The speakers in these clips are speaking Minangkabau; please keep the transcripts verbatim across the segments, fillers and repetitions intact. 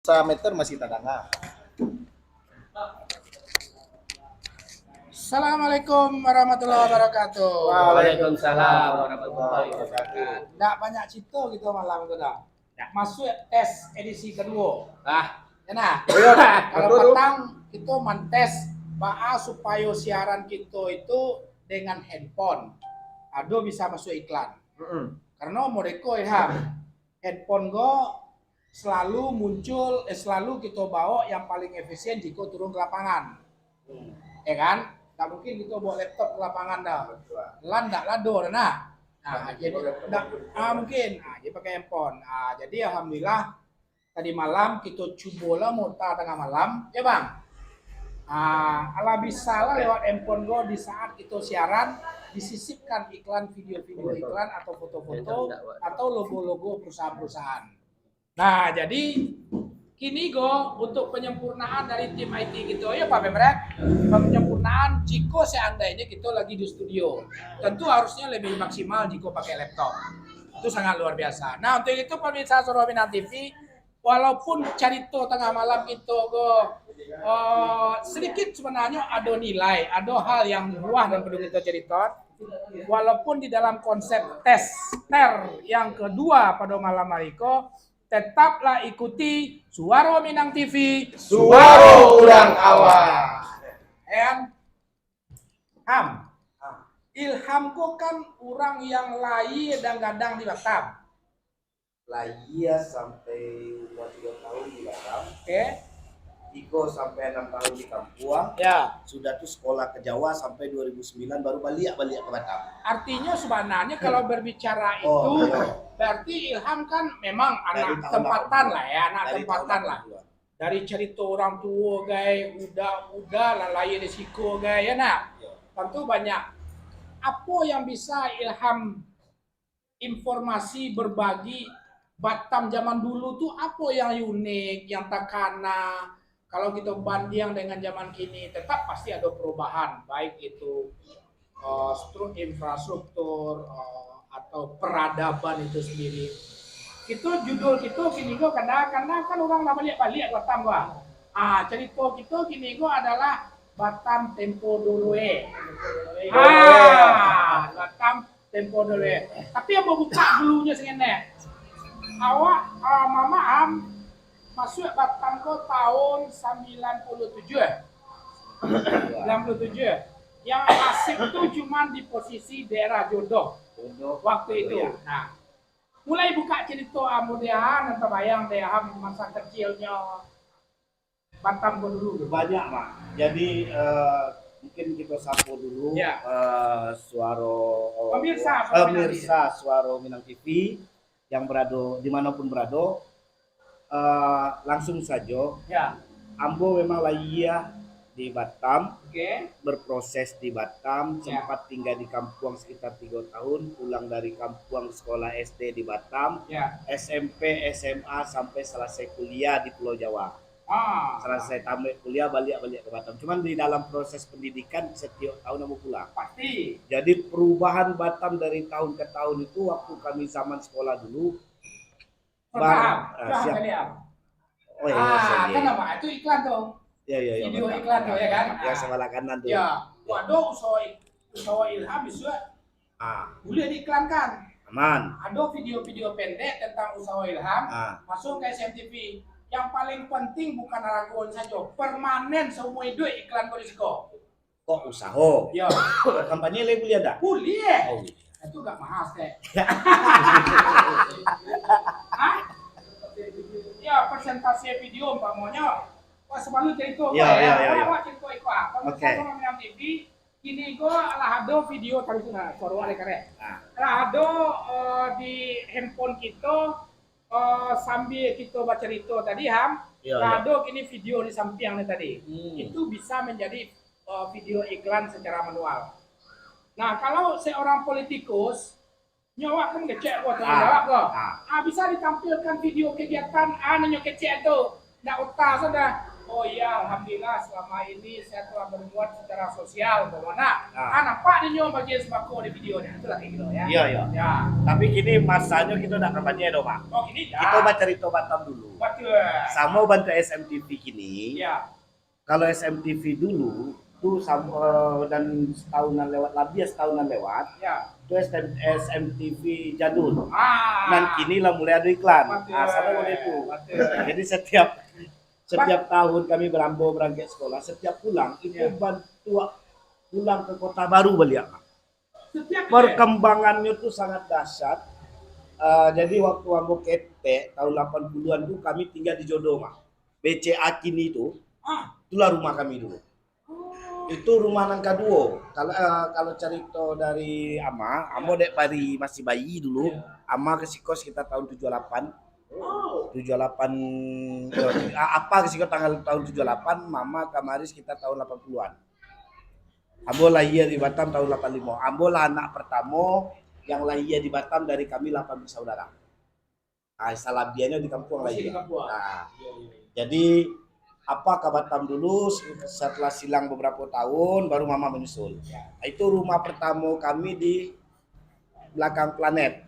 Sameter masih tadanga. Assalamualaikum warahmatullahi wabarakatuh. Waalaikumsalam warahmatullahi wabarakatuh. Ndak banyak cerita kita malam tu dah. Masuak tes edisi kedua. Ah. Ya nah. Oh, iya, kalau betul tu. Patang kita mantes baa supayo siaran kita itu dengan handphone. Ado bisa masuak iklan. Mm-mm. Karena mereka, Ilham, handphone ko selalu muncul, eh, selalu kita bawa yang paling efisien jika turun ke lapangan. Hmm. Ya kan? Tak mungkin kita bawa laptop ke lapangan dah. Betul. Lan ndak lado dah nah. Nah, jadi ndak, ah, mungkin. Ah, jadi pakai handphone. Ah, jadi alhamdulillah tadi malam kita cubolah mota tengah malam, ya bang. Ah, alah bisa lah lewat handphone ko di saat kita siaran disisipkan iklan, video-video iklan atau foto-foto atau logo-logo perusahaan-perusahaan. Nah, jadi kini ko untuk penyempurnaan dari tim I T kita, ya Pak Pemret, penyempurnaan jika seandainya kita lagi di studio, tentu harusnya lebih maksimal jika pakai laptop. Itu sangat luar biasa. Nah, untuk itu pemirsa Suara Minang T V, walaupun carito tengah malam kita ko, eh, sedikit sebenarnya ada nilai, ada hal yang buah dan perlu kita cerita. Walaupun di dalam konsep tester yang kedua pada malam hari ko, tetaplah ikuti Suara Minang T V. Suara urang awam. Ham, Ilham ko kan urang yang lahia dan gadang di Batam. Lahia sampai umur tiga tahun di Batam. Oke. Tiga sampai enam tahun di kampuang. Ya. Sudah tu sekolah ke Jawa sampai dua ribu sembilan baru baliak-baliak ke Batam. Artinya sebenarnya kalau berbicara itu, berarti Ilham kan memang anak tempatan lah ya, anak tempatan lah. Dari cerita orang tua gai, uda-uda lah lahia di siko gai, ya nak? Ya. Tentu banyak. Apa yang bisa Ilham informasi berbagi Batam zaman dulu tu apa yang unik, yang takana? Kalau kita banding dengan zaman kini, tetap pasti ada perubahan, baik itu, eh, stru-, infrastruktur, eh, atau peradaban itu sendiri. Kita judul kita kini ko, karena, karena kan orang lah baliak-baliak Batam ko. Ah, cerita kita kini ko adalah Batam tempo dulu eh. Ah, Batam tempo dulu eh. Tapi ambo buka dulunyo sangenek. Awak, ah, Mama Am masuak Batam ko tahun sembilan puluh tujuh eh. Sembilan puluh tujuh eh. Yang asik tu cuman di posisi daerah Jodoh. Jodoh. Waktu itu. Ya. Nah, mulai buka cerita Am deh, ah, nan tabayang deh, ah, masa kecilnyo. Batam ko dulu. Banyak, Mak. Jadi, eh, mungkin kita sapa dulu, ya, eh, suaro, eh, pemirsa, pemirsa Suaro Minang T V yang berado di mana pun berado, eh, langsung sajo. Ya. Ambo memang lahia di Batam, oke, berproses di Batam, ya, sempat tinggal di kampuang sekitar tiga tahun, pulang dari kampuang sekolah S D di Batam, ya, S M P, S M A sampai selesai kuliah di Pulau Jawa. Ah. Selesai tamat kuliah, baliak-baliak ke Batam. Cuman di dalam proses pendidikan, setiap tahun ambo pulang. Pasti. Jadi, perubahan Batam dari tahun ke tahun itu, waktu kami zaman sekolah dulu, bar-, ah, siap. Oh, iya, iya, ah, siap, iya, kan iya. Apa? Itu iklan tuh. Iya, iya, iya, video betul. Iklan tuh, ya kan? Yang sebelah kanan tuh. Ya. Waduh, usaha, usaha Ilham bisa Ah. Boleh diiklankan. Aman. Ada video-video pendek tentang usaha Ilham, ah, masuk ke S M T V. Yang paling penting bukan haragoan saja, permanen seumur hidup iklan berisiko. Kok usaha? Ya. Kampanye lagi boleh ada? Boleh. Oh, boleh. Itu agak mahal, teh. Hah? Ya, presentasi video umpamanya. Wah, sebelum cerita, ya, ya, ya, ya. Awak cerita iko, ah. Oke. Kalau misalnya T V, kini ko lah ado video tadi tu, nah, suaro awak kareh. Ah. Lah ado, eh, di handphone kito, eh, sambil kito bacarito tadi, Ham, iya, lah iya, ado kini video di sampiang ni tadi. Hmm. Itu bisa menjadi, eh, video iklan secara manual. Nah, kalau seorang politikus, nyo awak kan ngecek ko, tanggung jawab ko. Ah. Ah, bisa ditampilkan video kegiatan, ah, nan nyo kecek tu. Ndak utah sudah. Oh iya, alhamdulillah, selama ini saya telah berbuat secara sosial, Bang Wana. Ah. Ah, nampak ninyo bagian sembako di video ni. Itulah kayak gitu ya. Iya, iya. Ya. Tapi kini masanya kita nak kampanye doh, Mak. Oh, gini ya. Kita bacarito Batam dulu. Betul. Sama bantu S M T V kini. Ya. Kalau S M T V dulu tu sama, eh, dan setahunan lewat, lebih setahunan lewat, Ya. tu S M, S M T V jadul. Ah. Nan kini lah mulai ada iklan. Betul. Ah, sama boleh tu. Betul. Jadi setiap setiap tahun kami berambo berangkat sekolah, setiap pulang itu Ya. bantuak pulang ke Kota Baru baliak, Mak. Setiap Perkembangannya tu sangat dahsyat. Ah, jadi waktu ambo ketek tahun lapan puluhan tu kami tinggal di Jodo, Mak. B C A kini tu, Ah. Itulah rumah kami dulu. Oh. Itu rumah nan kaduo. Kalau eh, kalau carito dari ama, ama dek pari masih bayi dulu. Ya. Ama ke siko sekitar tahun tujuh lapan. Oh. Tujuh lapan, eh, apa ke siko tanggal tahun tujuh lapan, mama kamari sekitar tahun lapan puluhan. Ambo lahia di Batam tahun lapan limo. Ambo lah anak pertamo yang lahia di Batam dari kami lapan bersaudara. Ah, salabiahnyo di kampuang Masih di lahia. kampuang. Ah. Iya, iya, iya. Jadi apa ka Batam dulu, setelah silang beberapa tahun baru mama menyusul. Ya. Itu rumah pertamo kami di belakang Planet.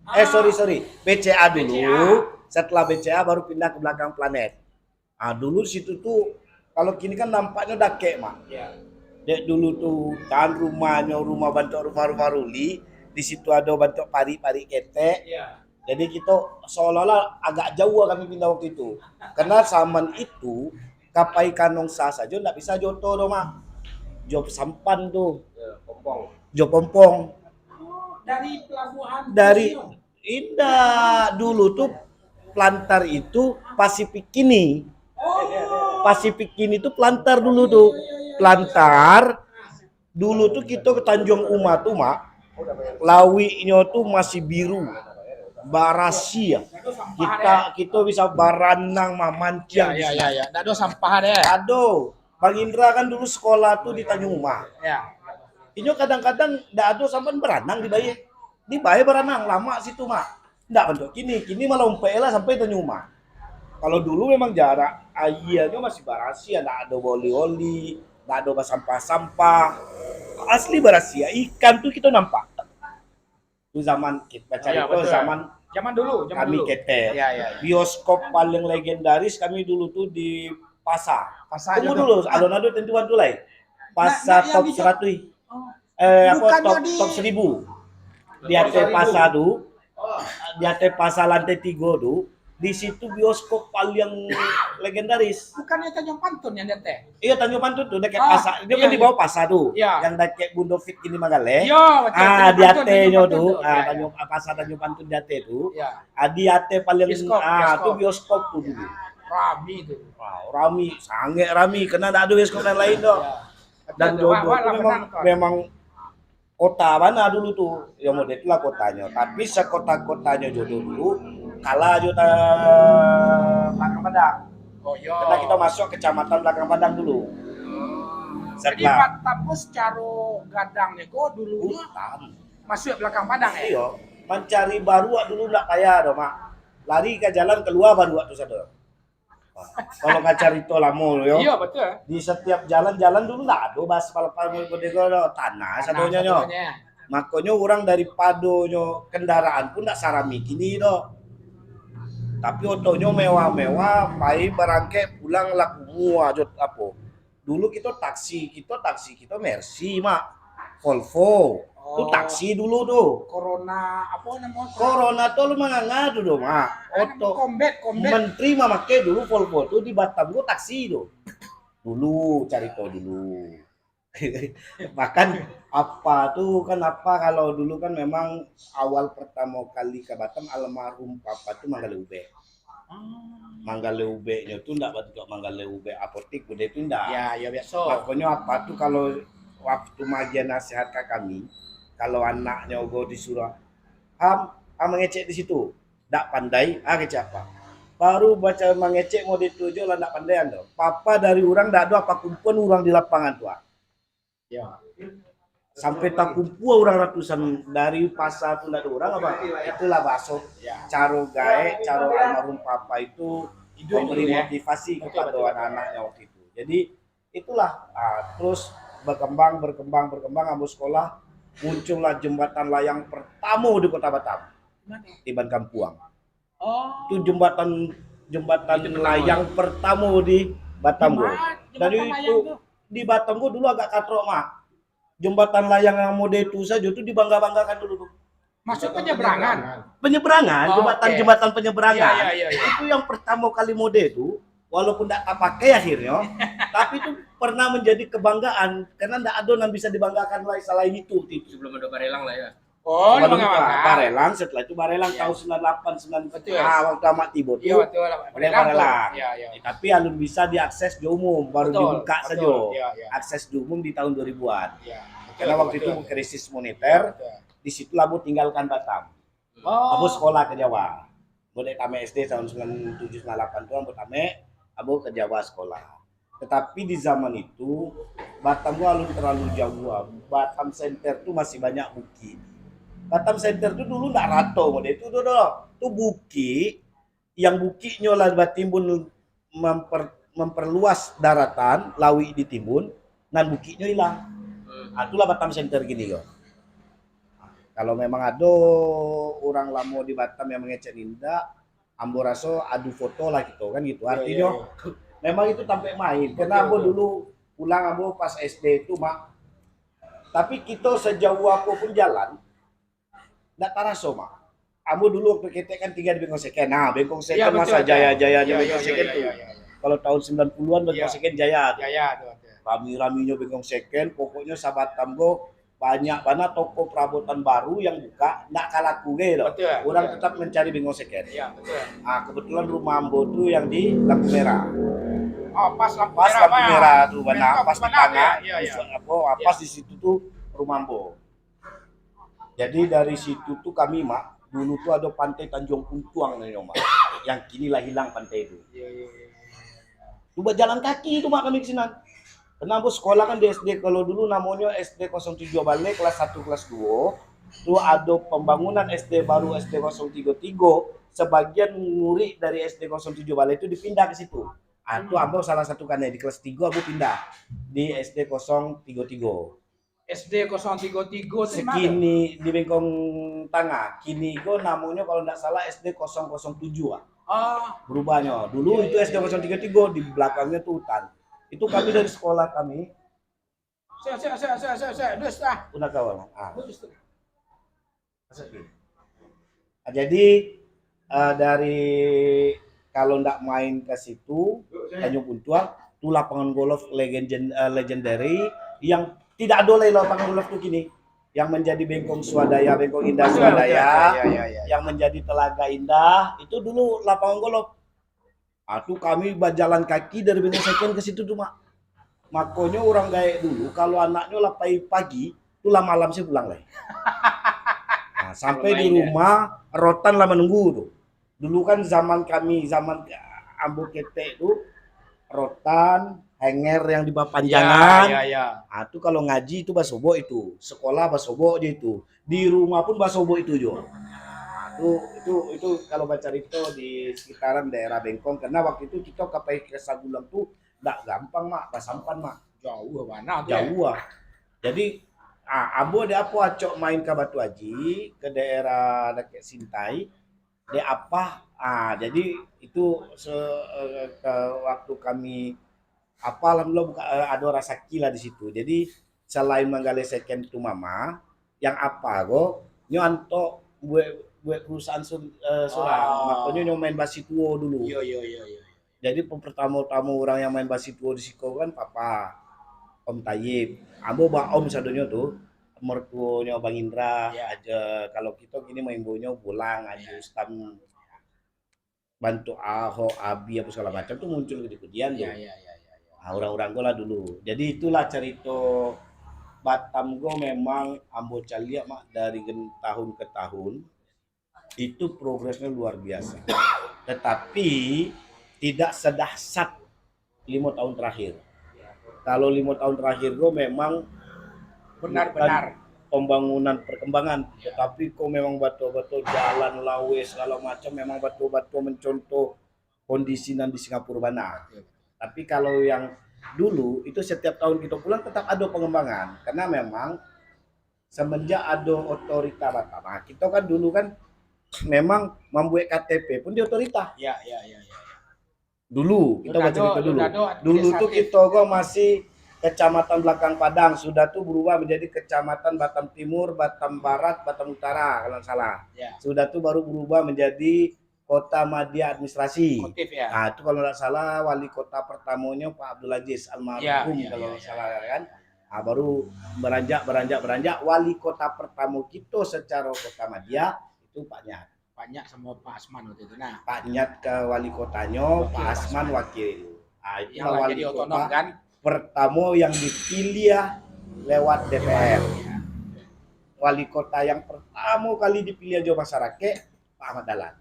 Ah. Eh, sorry, sorry. B C A dulu. B C A. Setelah B C A baru pindah ke belakang Planet. Ah, dulu situ tu, kalau kini kan nampaknyo dakek, Mak. Ya. Dek dulu tu kan rumahnyo, rumah bantuak rumah-rumah ruli, di situ ado bantuak parik-parik ketek. Ya. Jadi kito seolah-olah agak jauh kami pindah waktu itu. Karena zaman itu ka pai ka Nongsa sajo ndak bisa jo oto doh, Mak. Jo sampan tu. Ya, pompong. Jo pompong. Oh, dari pelabuhan Dari Museum. Indak, dulu tu Plantar itu Pasifik kini. Oh. Pasifik kini tu Plantar dulu tu. Plantar dulu tu kito ke Tanjuang Uma tu, Mak. Lauiknyo tu masih biru. Barasih. Kita kito bisa baranang mamanciang Ya, di ya, situ. Ya, ya. Ndak ado sampah deh. Ado. Bang Indra kan dulu sekolah tu di Tanjuang Uma. Ya. Inyo kadang-kadang ndak ado sampan baranang di baie. Di baie baranang, lamak situ, Mak. Ndak bantuak kini. Kini malah ompek lah sampai Tanjuang Uma. Kalau dulu memang jarak aianyo masih barasih, ndak ado oli-oli, ndak ado basampah-sampah. Asli barasih, ikan tu kito nampak. Tu zaman kita Ya, carito betul. Zaman Zaman dulu, zaman kami dulu. ketek. Ya, ya. Bioskop paling legendaris kami dulu tu di Pasar. Pasar Tunggu juga. Dulu, alun ado tentuan tu lai. Pasar Nak, nak yang Top hijau. Seratus. Oh. Eh, apa Bukannya top, di Top Seribu. Di Top atas Seribu. Pasar tu, di atas Pasar lantai tiga tu, di situ bioskop paling legendaris. Bukannya Tanjung Pantun yang di atas? Iya, Tanjung Pantun tu dekat Ah, pasar. Dia iya, kan di iya. Bawah Pasar tu. Iya. Yang dekat Bundo Fit kini Manggale. Iya, betul. Ah, Tanjung di Pantun, atasnya Tanjung tu, Pantun. ah, Iya, Tanjung Pasar Tanjung Pantun di atas tu. Iya. Ah, di atas paling Bioskop, ah tu bioskop. Bioskop tu dulu. Rami tu. Wow, rami, sangat rami karena tak ada bioskop yang lain tu. Iya. Dan Betul, Jodo wah, tu wah, memang benar, betul. Memang kota mana dulu tu? Ya model itulah kotanyo. Tapi sekota-kotanyo Jodo dulu kalah jo ta- Belakang Padang. Oh, iya. Karena kita masuk kecamatan Belakang Padang dulu. Jadi Setelah Batam ko secara gadang ni ko dulunya hutan. Masuk Belakang Padang ya? Iya, mencari baruak dulu ndak payah doh, Mak. Lari ke jalan keluar baruak tu sado. Kalau ka carito lamo tu yo. Iya, betul. Di setiap jalan-jalan dulu ndak ado bas palapal model ko doh, tanah sadonyo nyo. Sadonyo. Makonyo urang daripadonyo kendaraan pun ndak sarami kini doh. Tapi otonyo mewah-mewah, pai barangkek pulang lah kumuah jo apo. Dulu kito taksi, kito taksi kito Mercy, Mak. Volvo. Tu Oh. Taksi dulu tu. Corona apa nama? Corona tu lu manganga tu doh, Mak. Oto Combat, combat. Menteri mamakai dulu Volvo tu di Batam tu taksi tu. Dulu carito dulu. Bahkan apa tu kan apa kalau dulu kan memang awal pertamo kali ka Batam almarhum papa tu manggale ubek. Ah. Manggale ubeknyo tu ndak bantuak manggale ubek apotik, bude tu ndak. Ya, ya biaso. Makonyo apa tu kalau waktu magiah nasihat ka kami, kalau anaknyo go disuruh, "Ham, ham mangecek di situ." Ndak pandai, ah kecek apa. Baru baca mangecek mode tu jo lah ndak pandai ando. Papa dari urang ndak ado apa kumpuan urang di lapangan tu ah. Ya. Sampai takumpua urang ratusan dari pasar tu ndak ado urang apa. Itulah bahaso Ya. caro gaek, caro almarhum papa itu Itu memberi motivasi kepada anak-anaknya waktu itu. Jadi itulah, ah, terus berkembang, berkembang, berkembang, ambo sekolah, muncullah jembatan layang pertama di Kota Batam, Iban Kampuang. Oh. Itu jembatan, jembatan layang pertama di Batam, bro. Dari itu, di Batam tu dulu agak katrok, Mak. Jembatan layang yang mode itu saja tu dibangga-banggakan dulu tu. Maksud penyeberangan? Penyeberangan, oh, jembatan, oke. Jembatan penyeberangan. Iya, iya, iya, iya. Itu yang pertama kali mode itu, walaupun tidak terpakai akhirnya, tapi itu pernah menjadi kebanggaan karena tidak ada yang bisa dibanggakan lain selain itu waktu itu. Sebelum ada Barelang lah ya. Oh, Barelang, setelah itu Barelang tahun sembilan delapan, sembilan, ah, waktu Amak tibo tu, iya, betul lah, Barelang. Iya, iya. Eh, tapi alun bisa diakses di umum, baru dibuka saja. Iya, iya. Akses di umum di tahun dua ribuan. Iya, betul, karena waktu itu krisis moneter, di situlah ambo tinggalkan Batam. Oh. Ambo sekolah ke Jawa. Ambo dek tamat S D tahun sembilan tujuh sembilan lapan tu, ambo tamat, ambo ke Jawa sekolah. Tetapi di zaman itu, Batam tu alun terlalu jauah. Batam Center tu masih banyak bukit. Batam Center tu dulu ndak rato model tu doh. Tu bukik, yang bukiknyo lah batimbun memper-, memperluas daratan, lauik ditimbun, nan bukiknyo ilang. Hmm. Ah, itulah Batam Center kini ko. Kalau memang ado urang lamo di Batam yang mangecek indak, ambo raso adu foto lah kito, kan gitu. Iya, iya, iya. Artinyo, memang itu tampek main. Betul, betul. Karena ambo dulu pulang, ambo pas S D tu, Mak. Tapi kito sejauh apo pun jalan, ndak taraso, Mak. Ambo dulu waktu ketek kan tingga di Bengkong Second. Nah, Bengkong Second masa jaya-jayanya Bengkong Second tu. Iya, betul, betul. Iya, iya, iya. Kalau tahun sembilan puluhan Bengkong Second jaya tu. Jaya tu, betul. Rami-raminyo Bengkong Second, pokoknyo sabatam ko banyak bana toko perabotan baru yang buka, ndak ka laku ge lo. Betul, betul. Urang tetap mencari Bengkong Second. Iya, betul. Ah, kebetulan rumah ambo tu yang di lampu merah. Oh, pas lampu merah tu, bana, pas di tangah, iya, iya, iya. Pas di situ tu rumah ambo. Jadi dari situ tu kami, Mak, dulu tu ado Pantai Tanjuang Puntuang namonyo, Mak. Yang kini lah hilang pantai tu. Iya, iya, iya. Tu bajalan kaki tu, Mak, kami ke sinan. Karena ambo sekolah kan di S D, kalau dulu namonyo S D kosong tujuh Balai kelas satu, kelas dua. Tu ado pembangunan S D baru, S D kosong tigo tigo. Sebagian murid dari S D kosong tujuh Balai tu dipindah ke situ. Ah, tu ambo salah satu kanai di kelas tigo ambo pindah di S D kosong tigo tigo. S D kosong tigo tigo tu di mana? Sekini di Bengkong Tangah. Kini ko namonyo kalau ndak salah S D kosong kosong tujuh ah. Ah. Berubahnyo. Dulu itu S D kosong tigo tigo, di belakangnyo tu hutan. Itu kami dari sekolah kami. Sek, sek, sek, sek, sek, sek. Duh, setengah. Udah kawan. Ah. Duh, setengah. Masuk dulu. Ah, jadi, eh, dari, kalau ndak main ke situ, Tanjung Puntuang, tu lapangan golf legend-, eh, legendary yang tidak ada lagi lapangan golf tu kini. Yang menjadi Bengkong Swadaya, Bengkong Indah Swadaya, yang menjadi Telaga Indah, itu dulu lapangan golf. Ah, tu kami bajalan kaki dari Bengkong Second ke situ tu, Mak. Makonyo urang gaek dulu, kalau anaknyo lah pai pagi, tu lah malam se pulang lai. Ah, sampai di rumah, rotan lah manunggu tu. Dulu kan zaman kami, zaman ambo ketek tu, rotan, henger yang dibapanjangan. Ya, ya, ya. Ah, tu kalau ngaji tu basobok itu, sekolah basobok je itu. Di rumah pun basobok itu juo. Ah, tu, itu, itu kalau bacarito di sekitaran daerah Bengkong, karena waktu itu kito ka pai ka Sagulang tu ndak gampang, Mak, basampan, Mak. Jauah bana tu, ya? Jauah. Jadi, ah, ambo dek apo acok main ka Batu Aji, ke daerah dakek Sintai, dek apo, ah, jadi itu se-, eh, ke waktu kami apo, alhamdulillah, buka, eh, ado rasaki lah di situ. Jadi, selain manggaleh second tu mama, yang apo ko, nyo antok buek, buek perusahaan su-, eh, surang. Oh. Makonyo nyo main basi tuo dulu. Iyo, iyo, iyo, iyo. Jadi, pe-, pertamo-tamo urang yang main basi tuo di siko kan papa, Om Taib. Ambo ba om sadonyo tu, mertuonyo Bang Indra, ya, aja. Kalau kito kini maimbonyo Bulang, Aji Ustam. Bantuak Ahok, Abi, apo segala macam tu muncul kutiko dian tu. Ya, ya, ya, ya, ya. Ah, urang-urang ko lah dulu. Jadi itulah carito Batam ko memang ambo caliak, Mak, dari gen-, tahun ke tahun, itu progresnya luar biasa. Tetapi tidak sedahsyat limo tahun terakhir. Kalau limo tahun terakhir ko memang benar-benar bukan pembangunan perkembangan, ya, tetapi ko memang batua-batua jalan, laweh, segala macam, memang batua-batua mencontoh kondisi nan di Singapura bana. Tapi kalau yang dulu itu setiap tahun kita pulang tetap ada pengembangan, karena memang semenjak ada otorita Batam. Nah, kita kan dulu kan memang membuat K T P pun di otorita. Ya, ya, ya, ya. Dulu kita baca itu dulu. Dulu tu kita kok masih Kecamatan Belakang Padang, sudah tu berubah menjadi Kecamatan Batam Timur, Batam Barat, Batam Utara kalau salah. Ya. Sudah tu baru berubah menjadi Kota Madya Administrasi. Kotif, ya. Nah, itu kalau tidak salah wali kota pertamanya Pak Abdul Aziz almarhum ya, kalau ya, salah ya. Kan. Nah, baru beranjak beranjak beranjak wali kota pertama kita secara Kota Madya itu Pak Nyat. Pak Nyat sama Pak Asman waktu itu. Nah, Pak Nyat ke wali kotanya, wakil Pak Asman wakil. Ah, itu yang wali jadi otonom kota kan? Pertama yang dipilih lewat D P R. Wali kota yang pertama kali dipilih aja masyarakat Pak Ahmad Dahlan.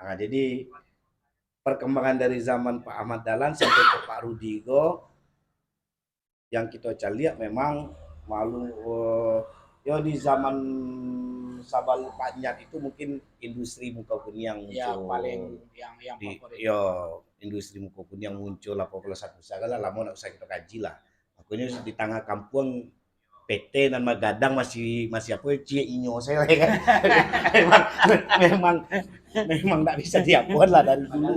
Nah, jadi perkembangan dari zaman Pak Ahmad Dahlan sampai ke Pak Rudi ko yang kita caliak memang malu uh, yo di zaman sabal Pak Nyat itu mungkin industri muka kuniang muncul. Ya, paling yang yang di, favorit. Yo, industri muka kuniang muncul apa kalau satu segala lama nak usah kita kaji lah. Makanya di tengah kampung P T nan magadang masih masih apa ciek inyo saya lah kan. memang memang memang tak bisa diapuan lah dari dulu.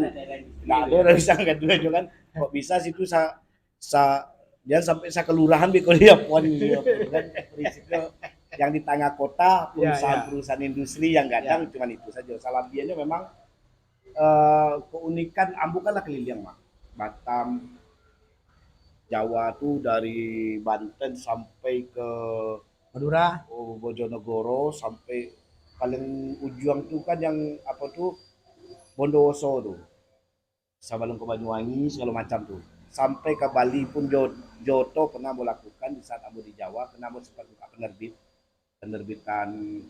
Nah, dia udah bisa kan dulu kan. Kok bisa situ sa, sa jangan sampai sakelurahan beko diapuan gitu kan. Prinsipnya yang di tengah kota perusahaan-perusahaan industri yang gadang cuman itu saja. Salambiannya memang uh, keunikan ambo kan lah keliling mah. Batam, Jawa tu dari Banten sampai ke Madura, oh, Bojonegoro sampai paling ujung tu kan yang apa tu Bondowoso tu. Sabalun ke Banyuwangi segala macam tu. Sampai ke Bali pun jo, Joto pernah ambo lakukan di saat ambo di Jawa, karena ambo sempat buka penerbit. Penerbitan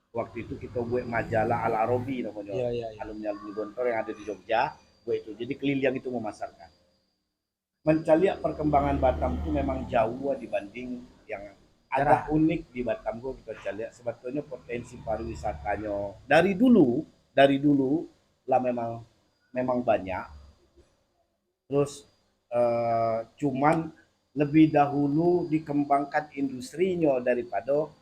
waktu itu kita buat majalah Al Arabi namanya. Ya, ya, ya. Alumni-alumni Gontor yang ada di Jogja buat itu. Jadi keliling itu memasarkan. Mencaliak perkembangan Batam tu memang jauh dibanding yang agak unik di Batam ko kita caliak. Sebetulnya potensi pariwisatanya dari dulu, dari dulu lah memang memang banyak. Terus uh, cuman lebih dahulu dikembangkan industrinya daripada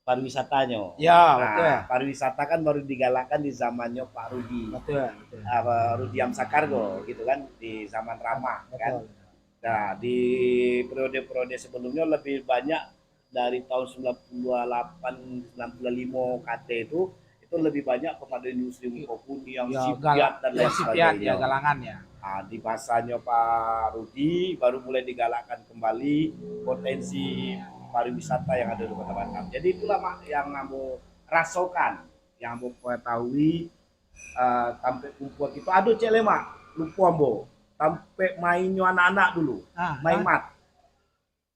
pariwisatanya. Ya, nah, betul. Pariwisata kan baru digalakkan di zamannya Pak Rudi. Betul, betul. Uh, Rudi Amsakar go, gitu kan, di zaman Rama betul. Kan. Nah, di periode-periode sebelumnya lebih banyak dari tahun sembilan puluh delapan, sembilan puluh lima kata itu itu lebih banyak kepada industri muka kuniang, ya, sipiat dan lain ya, sebagainya. Ya, galangan ya. Nah, di masanya Pak Rudi baru mulai digalakkan kembali potensi pariwisata yang ada di Kota Batam. Jadi itulah mak yang ambo rasokan, yang ambo ketahui uh, tampek kumpua kita. Aduh cek lemak, lupa ambo. Tampek mainnya anak-anak dulu, ah, main ah. Mat.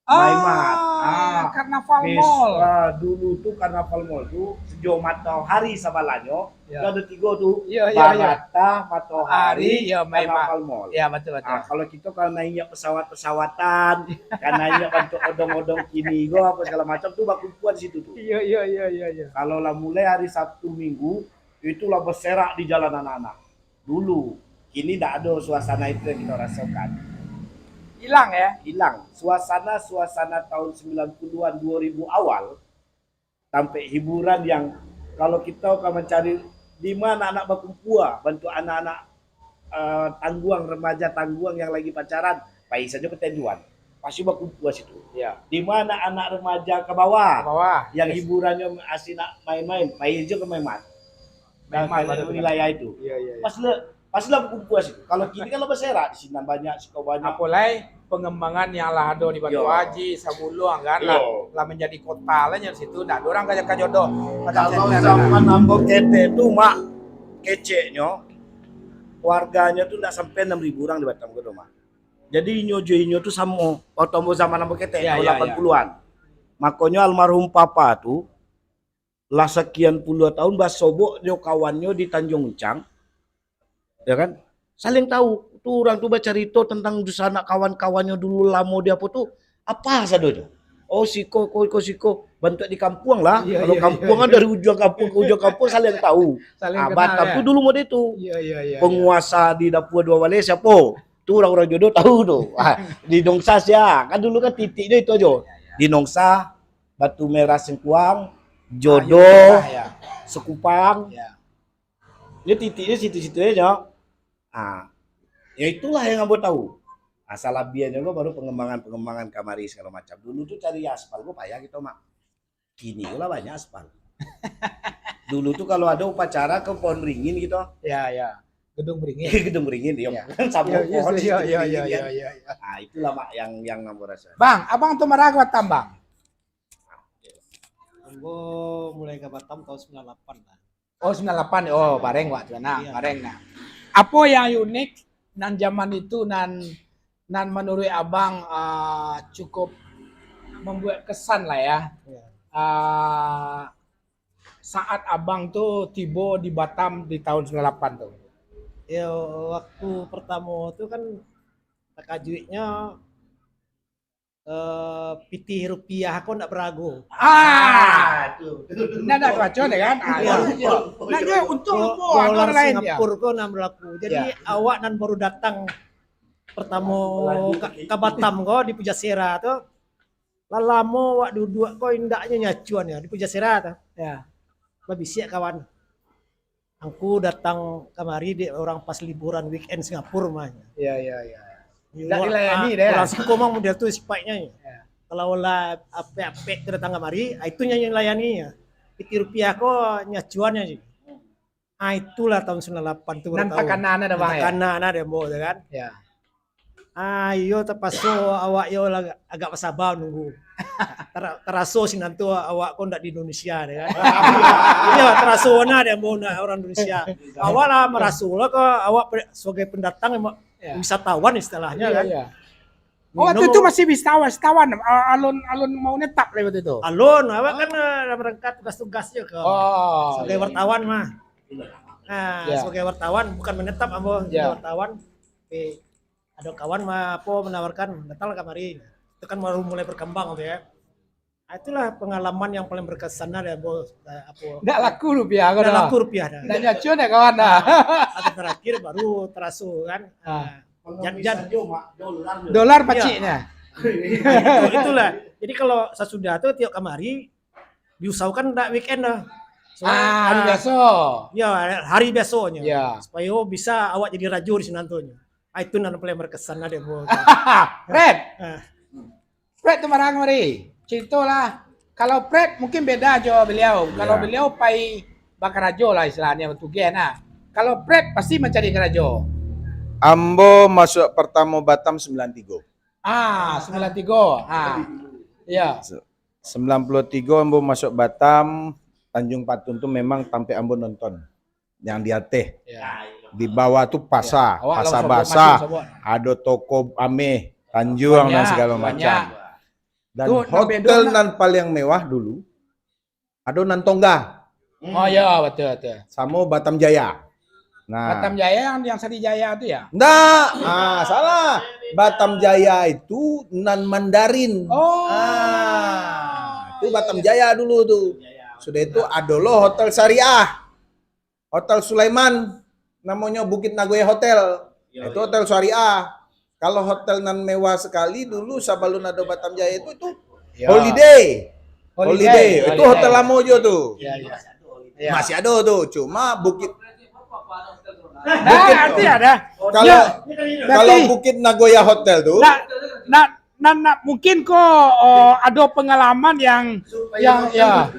Ah, Karnaval Mall. Ah, dulu tu Karnaval Mall tu sejauh matahari sabalanyo, ya. Ada tiga tu, ya, ya, Barata, ya. Matahari, ya, Karnaval Mall. Ya, betul betul. Ah, kalau kita kalau naik pesawat-pesawatan, kan naik bantuk odong-odong kini go apa segala macam tu bakumpul di situ tu. Iya, iya, iya, iya, iya. Kalau lah mulai hari Sabtu Minggu, itulah berserak di jalan anak-anak. Dulu, kini tidak ada suasana itu yang kita rasakan. Hilang ya? Hilang. Suasana-suasana tahun sembilan puluhan, dua ribu awal, sampai hiburan yang kalau kita akan mencari di mana anak-anak berkumpul, bantuk anak-anak uh, tangguang, remaja tangguang yang lagi pacaran, pai saja ke Tenjuan. Pasti berkumpul situ. Ya. Di mana anak remaja ke bawah, ke bawah. Yang yes. Hiburannya masih nak main-main, pai saja ke Maimat. Maimat baru wilayah itu. Ya, ya, ya. Pas le, Pastilah bakumpua situ. Kalau kini kan lah baserak di sinan banyak, siko banyak. Apo lai pengembangan yang lah ado di Batu Haji, Sabuluang kan lah, lah menjadi kota lah nyo situ. Ndak ado urang ka, ka jodoh. Kalau zaman ambo ketek tu mak keceknyo, warganyo tu ndak sampai enam ribu urang di Batam ko doh mak. Jadi inyo jo inyo tu samo waktu ambo zaman ambo ketek ya, tahun ya, lapan puluhan. Ya. Makonyo almarhum papa tu lah sakian puluah tahun basobok jo kawannyo di Tanjuang Uncang, ya kan? Saling tahu. Tu urang tu bacarito tentang dusanak kawan-kawannyo dulu lamo di apo tu, apa sadonyo. Oh, siko, ko, ko, siko. Bantuak di kampuang lah. Iyo, iyo, iyo. Kalau kampuang kan dari ujuang kampuang ke ujuang kampuang, saling tahu. Saling kenal, Batam tu dulu model tu. Iyo, iyo, iyo, iyo. Penguasa di Dapua Dua Baleh siapo? Tu urang-urang Jodoh tahu tu. Ah, di Nongsa sia. Kan dulu kan titiknyo itu ajo. Di Nongsa, Batu Merah Sengkuang, Jodoh, Sekupang. Yo, titiknyo situ-situ ajo. Ah, yo itulah yang ambo tahu. Ah, salabiahnyo ko baru pengembangan-pengembangan kamari segala macam. Dulu tu cari aspal ko payah kito, Mak. Kini ko lah banyak aspal. Dulu tu kalau ado upacara ke pohon beringin gitu. Ya, ya. Gedung beringin. Gedung beringin, yo. Ya. Samo pohon situ, yo, yo, beringin, yo, kan. Yo, yo. Ah, itulah, Mak, yang, yang ambo raso. Bang, abang tu marah ka Batam, Bang? Ambo mulai ka Batam tahun sembilan lapan lah. Oh, sembilan lapan. Oh, bareng wak tu nah, bareng nah. Apo yang unik nan zaman itu nan, nan manuruik abang, ah, cukup mambuek kesan lah ya? Ya. Ah, saat abang tu tibo di Batam di tahun sembilan lapan tu. Yo, waktu pertamo tu kan takajuiknyo, eh, pitih rupiah ko ndak barago. Ah, tu. Ndak, ndak baco deh kan? Ah, iyo. Ndak juo untuang. Do-, dolar lain, ya. Singapura ko nan balaku. Jadi, ya, awak nan baru datang pertamo ka, ka Batam ko di Pujasera tu, lah lamo awak duduak ko indaknyo nyacuan ya di Pujasera tu. Ya. Babisiak kawan. Angku datang kamari dek urang pas liburan weekend Singapura mah. Ya, ya, ya. Ndak dilayani deh. Urang siko mah model tu sipaiknyo. Ya. Kalau lah apek-apek tu datang kamari, ah, itu nyo layani. Pitih rupiah ko nyacuan nyo. Ah, itulah tahun sembilan lapan tu. Nan takana nah, Bang, ya? Takana nah dek ambo tu kan. Ya. Ah, iyo, tapaso awak yo lah agak basaba nunggu. Tara-, taraso sinan tu awak ko ndak di Indonesia deh kan. Iyo, taraso nah dek ambo ndak urang Indonesia. Awak lah maraso lah ko awak pe-, sebagai pendatang, wisatawan istilahnyo kan. Iyo. Oh, waktu itu masih wisatawan, wisatawan. A-, alun, alun mau netap lah waktu itu. Alun, awak kan, eh, lah berangkat tugas-tugas je ke. Oh, sebagai wartawan mah. Nah, sebagai wartawan, bukan menetap ambo, sebagai wartawan. Tapi ado kawan ma-, apo, menawarkan, "Datanglah kamari." Itu kan baru mulai berkembang tu ya. Ah, itulah pengalaman yang paling berkesan lah, ambo, eh, apo. Ndak laku rupiah ko dah. Ndak laku rupiah dah. Ndak nyacuan dek kawan dah. Ah, atau terakhir baru taraso kan. Ah. Jan-, jan. Dolar paciknyo. Nah, itu, itulah. Jadi kalau sasudah tu tiok kamari, diusahokan ndak weekend dah. Ah, hari biaso. Ya, hari biasonyo. Ya. Supayo bisa awak jadi rajo di sinan tu nyo. Ah, itu nan paling berkesan lah dek ambo. Red. Ah. Fred tu marah kamari. Caritolah. Kalau Fred mungkin beda jo beliau. Kalau beliau pai bakarajo lah istilahnyo, batugeh nah. Kalau Fred pasti mancari karajo. Ambo masuak partamo Batam sembilan tigo. Ah, sembilan tigo. Ah. Ya. Se-, sembilan puluh tigo ambo masuak Batam, Tanjung Patun tu memang tampek ambo nonton. Yang di ateh. Ya. Di bawah tu pasa, pasa basah, ado toko ameh, Tanjuang dan segalo macam. Dan hotel nan paliang mewah dulu, ado nan Tongga. Oh, ya, betul, betul. Samo Batam Jaya. Nah. Batam Jaya yang, yang Sari Jaya tu ya? Ndak. Ah, salah. Batam Jaya itu nan Mandarin. Oh. Ah, itu Batam Jaya dulu tu. Sudah itu ado lo Hotel Syariah. Hotel Sulaiman, namonyo Bukit Nagoya Hotel. Itu hotel syariah. Kalau hotel nan mewah sekali dulu sabalun ado Batam Jaya itu, itu Holiday. Holiday. Itu hotel lamo jo tu. Ya, ya. Ya. Masih ado tu, cuma Bukit, nah, Bukit, arti ada. Kalau, kalau Bukit Nagoya Hotel tu, nak, nak, nak, nak, mungkin ko, oh, ado pengalaman yang, yang, ya.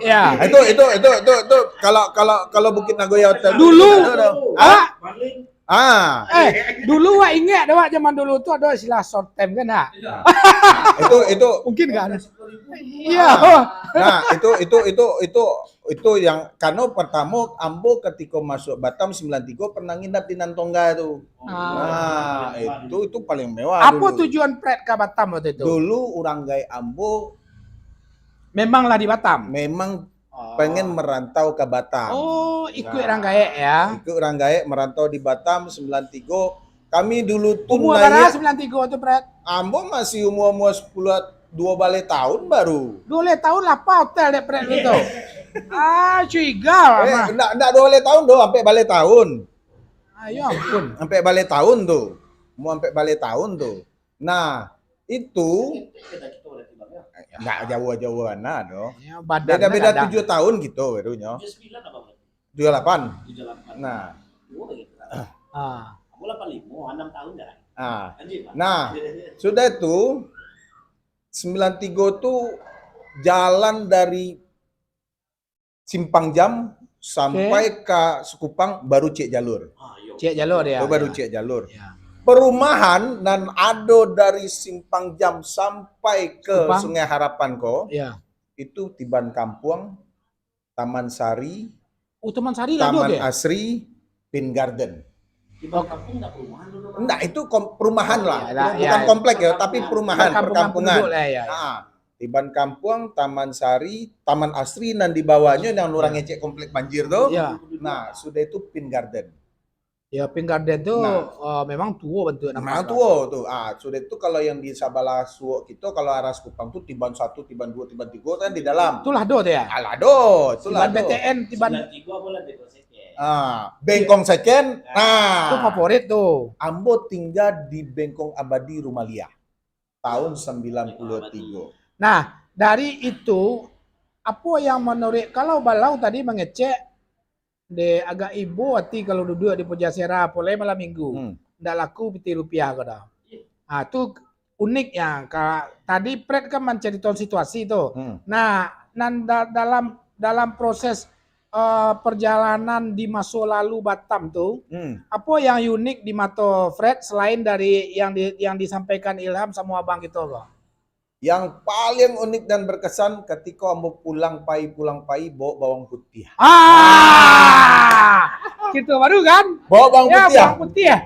Ya. Itu, itu, itu, itu, itu kalau, kalau, kalau Bukit Nagoya Hotel dulu. Dulu, ah? Ah. Eh, dulu wak ingat dah, wak zaman dulu tu ado istilah short time kan, ha? Itu, itu. Mungkin kan? Iya. Nah, itu, itu, itu, itu, itu yang kano pertamo ambo ketika masuk Batam sembilan tiga pernah nginap di Nantongga tu. Ah. Nah, itu, itu paling mewah. Apa dulu tujuan Pret ke Batam waktu itu? Dulu urang gaek ambo memang lah di Batam. Memang pengen merantau ke Batam. Oh, ikut urang gaek ya? Ikut urang gaek merantau di Batam sembilan tiga. Kami dulu tu Umur naik bara sambilan tigo tu, Pret? Ambo masih umur-umur sepuluh, dua baleh tahun baru. Dua baleh tahun lah apa hotel dek Pret tu? Ah, curiga lah, Eh, mah. ndak, ndak dua baleh tahun doh, ampek baleh tahun. Ayo ampun. Ampek baleh tahun tu. Umur ampek baleh tahun tu. Nah, itu ndak jauh-jauh bana doh. Ya, badan Beda-beda kadang. tujuh tahun gitu baru nyo. Tujuh lapan. Tujuh lapan. Nah. Dua lagi. Ah. Aku lapan lima, enam tahun dah. Ah. Anjing, Pak. Nah, sudah itu, sembilan tiga tu jalan dari Simpang Jam sampai ka Sekupang baru ciek jalur. Ah, iyo. Ciek jalur, ya, Baru ya. ciek jalur. Ya. Perumahan nan ado dari Simpang Jam sampai ke Sekupang? Sungai Harapan ko, Ya. itu Tiban Kampuang, Taman Sari, Oh, Taman Sari lah Taman tu, ya? Asri, Pin Garden. Tiban Kampung ndak perumahan dulu, Bang? Ndak, itu kom-, perumahan lah. Yalah, Bukan ya. komplek ya, tapi perumahan, Perkampungan perkampungan. penduduk lah, ya, ya. Ha. Tiban Kampuang, Taman Sari, Taman Asri nan di bawahnyo yang urang Ya. ngecek komplek banjir tu. Ya. Nah, sudah itu Pin Garden. Ya, Pin Garden tu, Nah. eh, memang tuo bantuak nampak Memang tu. tuo tu. Ah, sudah itu kalau yang di sabalah suok kito, kalau arah Sekupang tu Tiban satu, Tiban dua, Tiban tiga kan di dalam. Itulah do tu ya? Alah do, itulah Tiban do. B T N, Tiban Sembilan tiga apa lah, Tiban Second. Ah, Bengkong Second. Ah. Nah. Tu favorit tu. Ambo tinggal di Bengkong Abadi Rumah Liah. Tahun sembilan puluh tiga. Nah, dari itu, apo yang menurut, kalau Balau tadi mangecek, deh, agak ibo ati kalau duduak di Pujasera, apolai malam minggu. Hmm. Ndak laku pitih rupiah ko dah. Ah, tu unik ya. Ka-, tadi Pret kan mancaritoan situasi tu. Hmm. Nah, nan da-, dalam, dalam proses, eh, perjalanan di maso lalu Batam tu, Hmm. apo yang unik di mato Fred selain dari yang di-, yang disampaikan Ilham samo abang kito ko? Yang paling unik dan berkesan, katiko ambo pulang pai, pulang pai, bawa bawang putiah. Ah! Kito baru kan? Bawa bawang Ya, putiah. bawang putiah.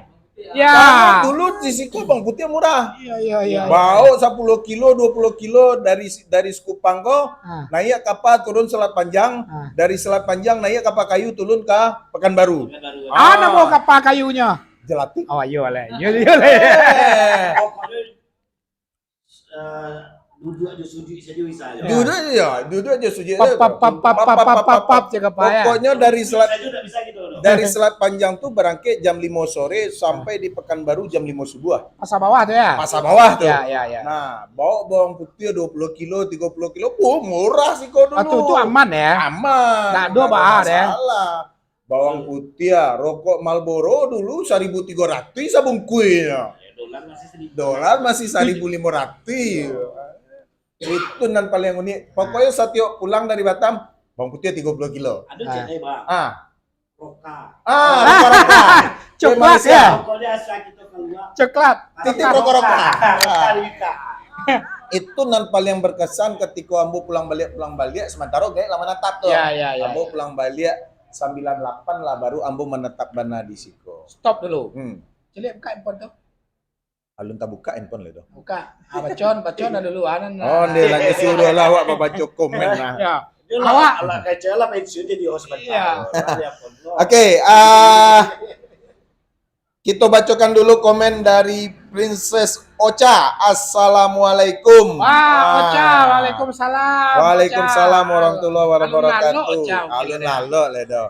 Ya. Karena dulu di siko bawang putiah murah. Iya, iya, iya. Bawa sepuluh kilo, dua puluh kilo dari, dari Sekupang ko, Ah. naik kapal turun Selat Panjang, Ah. dari Selat Panjang naik kapal kayu turun ke Pekanbaru. Ah, namo kapal kayunyo? Jelatik. Oh, iyo lah. Iyo, iyo lah. Eh. Pokoknyo, eh, duduak jo sujuik sajo bisa, yo. Duduak jo, duduak jo sujuik Pap, sajo. pap, pap, pap, pap, pap, pap, pap, cakap apa, ya? Pokoknyo dari Selat, Sajo ndak bisa gitu, loh. dari Selat Panjang tu barangkek jam limo sore sampai di Pekanbaru jam limo subuh. Pasar Bawah tu, ya? Pasar Bawah tu. Ya, ya, ya. Nah, bawa bawang putiah dua puluh kilo, tiga puluh kilo. Wah, murah siko dulu. Ah, tu, tu aman, ya? Aman. Ndak ado Ndak ado bahaya, ya? masalah. Bawang putiah, rokok Marlboro dulu saribu tigo ratuih sabungkuihnyo. Ya, dolar masih seribu. Dolar masih saribu limo ratuih. Itu nan paling unik. Pokoknyo satiok pulang dari Batam, bawang putiah tigo puluh kilo. Ado Ah. cek, eh, Bang. Ah. Roka. Ah, Ah. roka-roka. Coklat, Malaysia. ya? Pokoknyo asal kita keluar. Coklat. Titip Roka-roka. roka-roka. Roka-roka. Itu nan paling berkesan katiko ambo pulang baliak, pulang baliak, sementara gaek lah manatap tu. Ya, ya, ya, Ambo ya. pulang baliak sambilan lapan lah, baru ambo manatap bana di siko. Stop dulu. Hmm. Caliak buka handphone tu. Alun tabuka handphone lah tu. Buka. Ah, bacon, bacon lah dulu, ah, nan, Oh, ah. dia lagi suruh lah awak babaco komen lah. Ya. Dia lah, Awak. lah, kacau lah pensiun jadi host Iya. sebentar. Lah, dia pun. Oke, ah, Kita bacokan dulu komen dari Princess Ocha. Assalamualaikum. Wah, Ah. Ocha, waalaikumsalam, Waalaikumsalam Ocha. warahmatullahi Alun wabarakatuh. lalok, Ocha, mungkin Alun ya. lalok lah dah.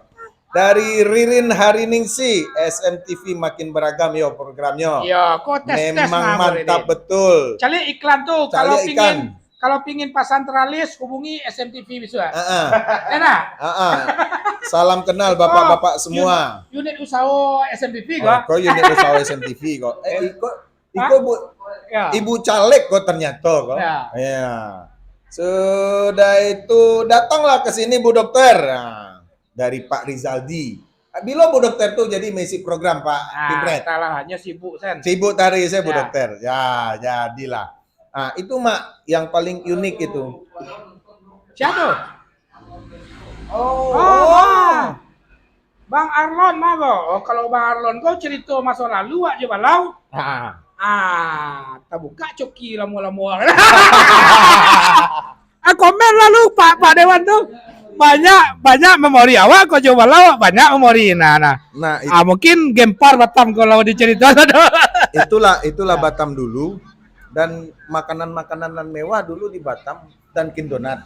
Dari Ririn Hariningsih, S M T V makin beragam yo programnyo. Yo, kok tes-tes Memang lah, mantap Ririn. betul. Cari iklan tu, Cari kalau iklan. pingin Kalau pingin pasang teralis, hubungi S M T V bisuak. Heeh. Enak? Heeh. Salam kenal bapak-bapak Oh, semua. unit, unit usaha S M T V Oh, kah? kau unit usaha S M T V kok. Eh, iko, iko Hah? bu, Ya. ibu caleg kok ternyata kok. Ya. Ya. Sudah itu, datanglah ke sini, Bu Dokter. Nah, dari Pak Rizaldi. Bilo Bu Dokter tu jadi mengisi program, Pak Ah, Pipret? entahlah, hanya sibuk, Sen. Sibuk tadi saya, Bu Ya. Dokter. Ya, jadilah. Ah, itu, Mak, yang paling unik itu. Siapa? Oh. Oh, ah. Bang Arlon mah ko. Oh, kalau Bang Arlon ko cerita masa lalu, wak je balau. Ah. Ah, tabuka coki lamo-lamo. Ah, komen lalu, Pak, Pak Dewan tu. Banyak, banyak memori awak, kok jo balau banyak memori. Nah, nah. Nah, it- Ah, mungkin gempar Batam kalau dicerita tu. Itulah, itulah Ya. Batam dulu, dan makanan-makanan nan mewah dulu di Batam, Dunkin Donut.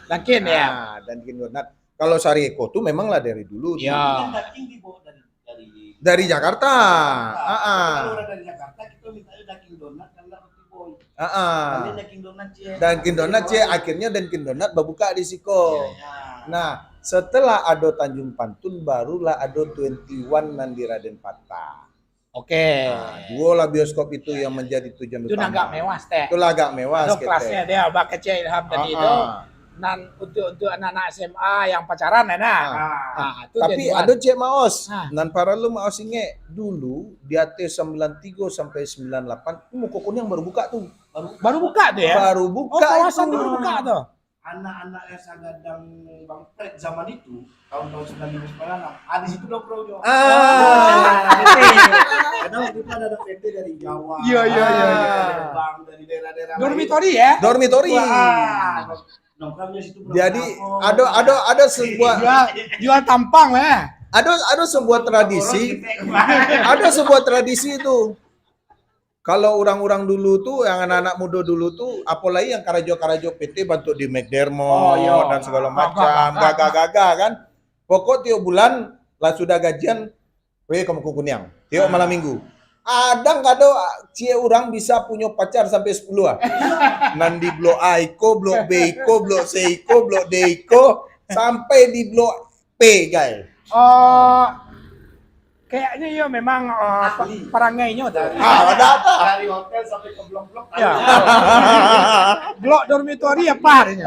Dunkin, ya. Ah, Dunkin Donut. Kalau Sari Eko tu memanglah dari dulu. Ya. Kan daging dibawa dari, dari Dari Jakarta. Jakarta. Ah, ah. Kalau orang dari Jakarta, kita mintanya Dunkin Donut, kan nggak roti boy. Ah, ah. Kami Dunkin Donut, Cik. Dunkin Donut, Cik. Akhirnya Dunkin Donut babuka di siko. Ya, ya. Nah, setelah ado Tanjung Pantun, barulah ado Twenty One nan di Raden Patah. Oke. Nah, duo lah bioskop itu yang menjadi tujuan Itu utama. Agak mewah, Stek. Itulah agak mewah Ado sikit, kelasnya Stek. Dia, Abah kecil Ilham tadi Ah, itu. Ah. Nan untuk, untuk anak-anak S M A yang pacaran, nah. Ah. Ah, tu Tapi Twenty One. Ado ciek Maos. Ah. Nan paralu Maos ingek, dulu di ateh sembilan tiga sampai sembilan lapan, tu Muko Kuniang baru buka tu. Baru buka tu, ya? Baru buka Oh, kawasan itu. Tu baru buka tu. Anak-anak yang sagadang Bang Fred zaman itu, tahun-tahun sembilan lima, sembilan enam, ah, di situ nongkrongnyo. Ah. Karena waktu itu ada, ada P T dari Jawa, Iya, iya, iya, iya. Dari Palembang, dari daerah-daerah lain. Dormitori, ya? Dormitori. Wah, nongkrongnyo situ. Jadi, berapa? Ado, ado, ado sebuah Jual, jual tampang, ya? Ado, ado sebuah tradisi. Orang kita. Ado sebuah tradisi tu. Kalau urang-urang dulu tu, yang anak-anak mudo dulu tu, apolai yang karajo-karajo P T bantuak di McDermott Oh, iyo. Dan segala Gagah, macam, gagah. Gagah-gagah kan. Pokok tiok bulan lah sudah gajian, weh ka Muko Kuniang. Tiok Ah. malam minggu. Kadang ado ciek urang bisa punyo pacar sampai sepuluh ah. Nan di blok A iko, blok B iko, blok C iko, blok D iko, sampai di blok P, gai. Oh, kayaknya iyo memang, eh, pa-, Ahli. Parangainyo tu. Dari, Ah, ada apa? Dari hotel sampai ke blok-blok, Ya. tahu. Blok dormitori apa adanya?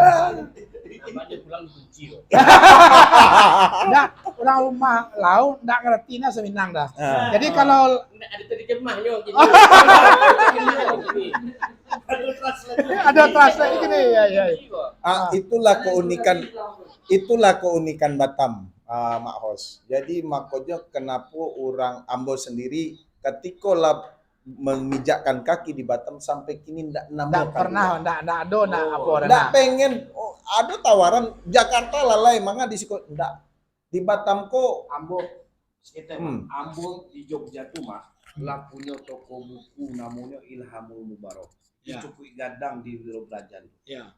Namanya pulang dikunci, loh. Ndak, urang rumah laun ndak ngerti nah Saminang dah. Ah. Jadi kalau Ndak ada terjemahnyo, gini. Terjemahnyo gini. Ada translate. Ada translate gini, ya, ya. Ah, itulah keunikan, itulah keunikan Batam, ah, Mak Hos. Jadi, makonyo kenapo urang ambo sendiri, katiko lah memijakkan kaki di Batam, sampai kini ndak namo Ndak pernah, kami. Ndak, ndak ado, ndak Oh. apo, Ndak ndak. Pengen, oh, ado tawaran Jakarta lah lai, manga di siko, ndak. Di Batam ko Ambo, sekitar, Hmm. Mak. Ambo di Jogja tu, Mak, Hmm. lah punyo toko buku namonyo Ilhamul Mubarok. Itu Ya. cukuik gadang di Wiro Brajan. Ya.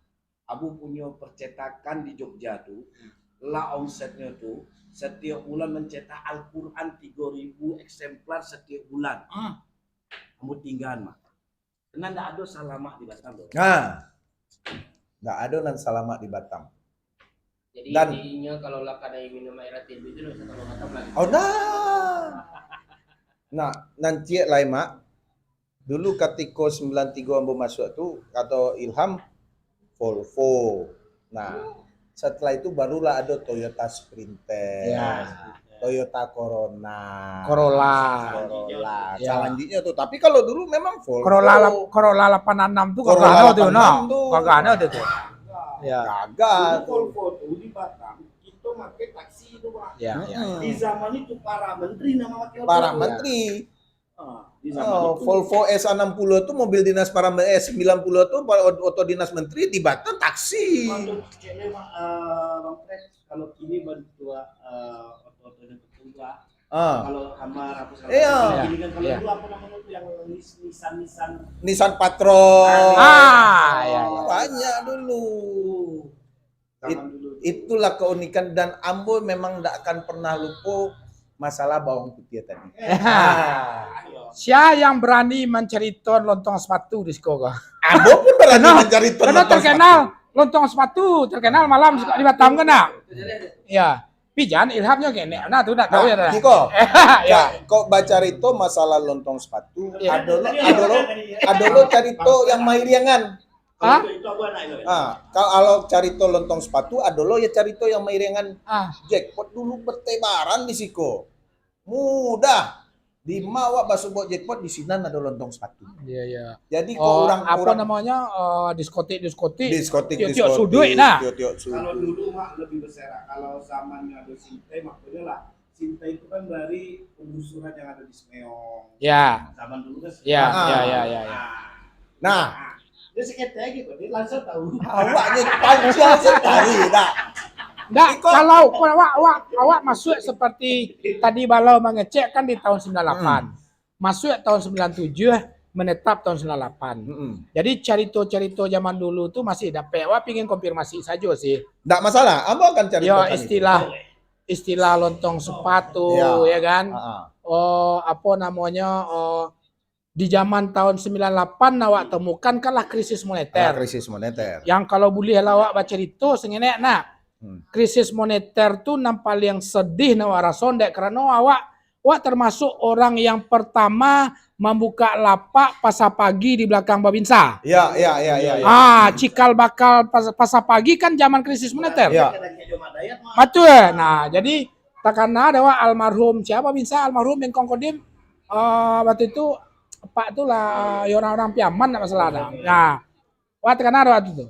Ambo punyo percetakan di Jogja tu, Ya. lah omsetnyo tu, setiok bulan mencetak Al-Quran tigo ribu eksemplar setiok bulan. Ah. Ambo tinggaan, Mak. Karena ndak ado salamak di Batam, doh. Nah. Ndak ado nan salamak di Batam. Jadi, Dan intinya, kalau lah kadai minum air A T B tu, ndak usah tambah Batam lagi. Oh, nah. Nah, nan ciek lai, Mak. Dulu katiko sembilan tigo ambo masuak tu, kato Ilham, Volvo. Nah, setelah itu barulah ado Toyota Sprinter, Ya. Toyota Corona, Corolla. Corolla. Ya. Salanjutnya tu. Tapi kalau dulu memang Volvo. Corolla lap-, Corolla lapan enam tu Corolla gagah tu, lapan enam nah. tu. Gagah tu, tu. Ya. Gagah Dulu tu. Volvo tu di Batam, kita pakai taksi tu, Pak. Ya, ya. Mm-mm. Di zaman itu para menteri nama pakai Volvo. Para menteri. Ah, di zaman Oh, itu. Volvo S enam puluh tu mobil dinas para me-, eh, sembilan puluh tu pa-, ot-, oto dinas menteri, di Batam taksi. Waktu kecil, Mak, eh, Bang Fred, kalau kini bantuak, eh, oto-oto yang tertua, Ah. kalau Hummer apa segala Iya. macam, kini kan kalau Iya. dulu apa namanya tu yang Nis-, Nissan, Nissan. Nissan Patrol. Ah, Ah, iya, iya. Banyak dulu. Zaman It-, dulu tu. Itulah keunikan, dan ambo memang ndak akan pernah lupo masalah bawang putiah tadi. Eh, Ah. ayo. Sia yang berani mancarito lontong sepatu di siko ko? Ambo pun berani Karena, mancarito karena lontong terkenal sepatu. Lontong sepatu, terkenal malam di Batam kan, nak? Ya. Pijan Ilhamnyo kenek, nah tu ndak tahu Nah, ya, dah. Kiko, Ya. ka-, kok bacarito masalah lontong sepatu, Ya. ado lo, ado lo, ado lo carito yang mairiangan. Kalau Hah? itu, itu abu anak itu. Ah, kalau carito lontong sepatu, ado lo ya carito yang mairingan. Ah. Jackpot dulu bertebaran di siko. Mudah. Di ma awak basuo jackpot, di sinan ado lontong sepatu. Iya, iya. Jadi, kok Oh, urang, apa urang namanya, eh, diskotik, diskotik. Diskotik, Tiok-tiok diskotik, suduik, nah. Tiok-tiok suduik. Kalau dulu, Mak, lebih besar. Kalau zamannya ada Sintai, makanya lah. Sintai itu kan dari penggusuran yang ada di Semeong. Ya. Zaman dulu kan. Ya, Ah. ya, ya, ya, ya. Nah. Nah, dia seketek gitu, dia langsung tahu. Awaknya pancing sekali, dah. Ndak, kalau awak, awak, awak masuk seperti tadi Balau mangecek kan di tahun sembilan lapan. Hmm. Masuk tahun sembilan tujuh, menetap tahun sembilan lapan. Mm-mm. Jadi carito-carito zaman dulu tu masih dapek. Awak pingin konfirmasi sajo sih. Ndak masalah, ambo akan caritokan itu. Yo, istilah, istilah lontong sepatu, ya kan? Ha-ha. Oh, apo namonyo, oh, di zaman tahun sembilan lapan awak temukan kan lah krisis moneter. Lah krisis moneter. Yang kalau buliah lah awak bacarito sangenek nak. Hmm. Krisis moneter tu nan paliang sedih nak awak raso, dek karano awak, awak termasuk orang yang pertama mambuka lapak pasar pagi di belakang Babinsa. Ya, ya, ya, ya, ya. Ah, cikal bakal pas-, pasar pagi kan zaman krisis moneter. Ya. Batul. Nah, jadi takana dek awak almarhum, siapa Babinsa, almarhum Bengkong Kodim, ah, waktu itu, Pak tu lah, ya, orang-orang Piaman, ndak masalah dah. Nah, wah, takana dek awak tu.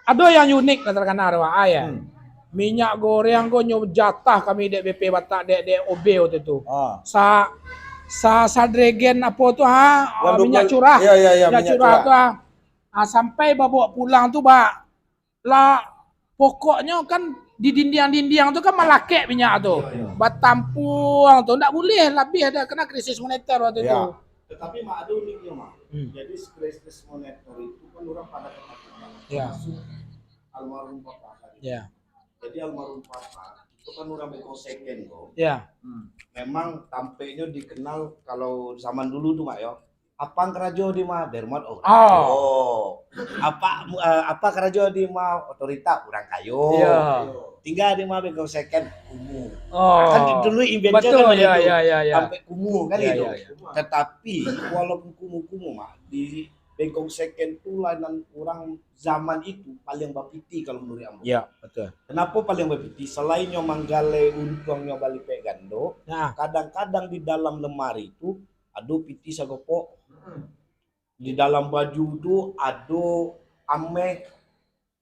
Ado yang unik lah takana dek awak, ah, ya. Hmm. Minyak goreng ko nyo jatah kami dek B P Batak, dek, dek O B waktu tu. Ah. Sa-, sa-, sadregen apo tu, ha? Ah, minyak curah. Ya, ya, ya, minyak curah tu, ha. Ah, sampai babawa pulang tu, ba, lah, pokoknyo kan di dindiang-dindiang tu kan malakek minyak tu. Ya, ya. Batampuang tu, ndak buliah labiah dah, kena krisis moneter waktu tu. Tetapi, Mak, ada uniknya, Mak. Hmm. Jadi, krisis moneter itu kan orang pada ketakutan. Ya. Termasuk almarhum Papa tadi. Ya. Jadi, almarhum Papa itu kan orang Bengkong Second tu. Ya. Hmm. Memang tampeknyo dikenal kalau zaman dulu tu, Mak, yo. Apa karajo di ma? Bermat, oh, karajo. Apa, eh, apa karajo di ma? Otorita, urang kayo. Iya. Tingga di ma Bengkong Second? Kumuh. Oh. Kan dulu image kan begitu. Betul, ya, ya, ya, ya. Sampai kumuh kan gitu. Iya, iya. Tetapi, walaupun kumuh-kumuh, Mak, di Bengkong Second tu lah nan urang zaman itu paling bapiti kalau menurut ambo. Iya, betul. Kenapa paling bapiti? Selain nyo manggaleh untuangnyo balipek gando, nah, kadang-kadang di dalam lemari tu ado piti sagopok. Mm-mm. Di dalam baju tu ado ameh,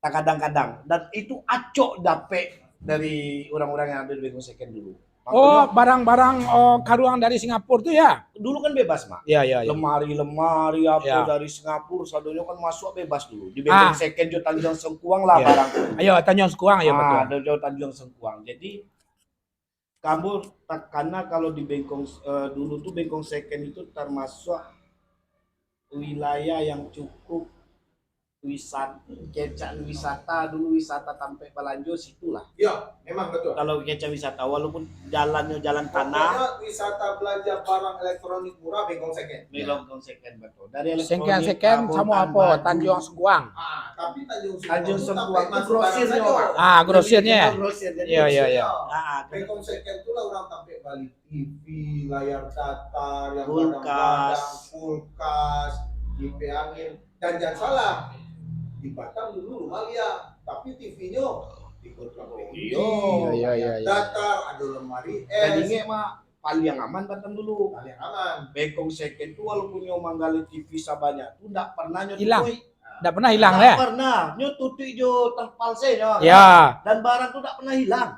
takadang-kadang. Dan itu acok dapek dari urang-urang yang ado di Bengkong Second dulu. Oh, makonyo barang-barang, oh, karuang dari Singapura tu, ya? Dulu kan bebas, Mak. Ya, ya, ya. Lemari-lemari apo, ya, dari Singapura, sadonyo kan masuk bebas dulu. Di Bengkong, ah, Second jo Tanjuang Sengkuang lah, ya, barang tu. Ayo, Tanjuang Sengkuang, ya, ah, betul. Ado jo Tanjuang Sengkuang. Jadi, Kambo takana kalau di Bengkong, eh, dulu tu Bengkong Second itu termasuk wilayah yang cukup wisat-, kecek wisata dulu, wisata tampek balanjo situ lah. Iya, memang betul. Kalau kecek wisata, walaupun jalannyo jalan tanah. Pokoknya wisata belanja barang elektronik murah Bengkong Second. Bengkong Second, betul. Dari elektronik, Second, Second, perabotan, samo apo? Baju. Tanjuang Sengkuang. Ah, tapi Tanjuang Sengkuang tu Sengkuang tampek tu masuk grosirnyo, barang sajo. Ah, grosirnyo. Lebih ke grosir, jadi iya, iya, iya. Ah, ah. Bengkong Second tu lah urang tampek bali T V, layar datar, yang kulkas, gadang-gadang, kulkas, kipas angin. Dan jangan salah, di Batam dulu rumah liak, tapi T V-nyo di Kota Bogor. Iya, iya, iya, iya. Datar, ada lemari es. Dan ingat, Mak, paling aman Batam dulu. Paling aman. Bengkong Second tu walaupun nyo manggaleh T V sabanyak tu, ndak pernah nyo tutuik. Hilang. Ndak pernah hilang, ya? Ndak pernah. Nyo tutuik jo terpal se nyo. Ya. Dan barang tu ndak pernah hilang.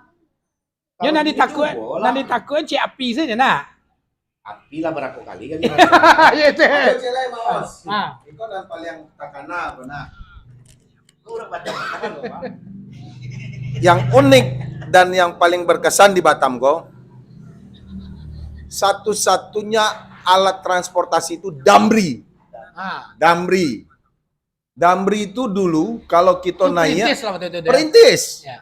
Nyo nan ditakuik, nan ditakuik cik api sajo, nak. Api lah barapo kali kan. Iya, tu. Ayo, cek lai, Maos. Ah. Iko nan paling takana ko, nak. Yang unik dan yang paling berkesan di Batam ko, satu-satunya alat transportasi itu Damri. Ah. Damri. Damri itu dulu kalau kito naiak, perintis lah waktu itu, dia. Perintis. Ya.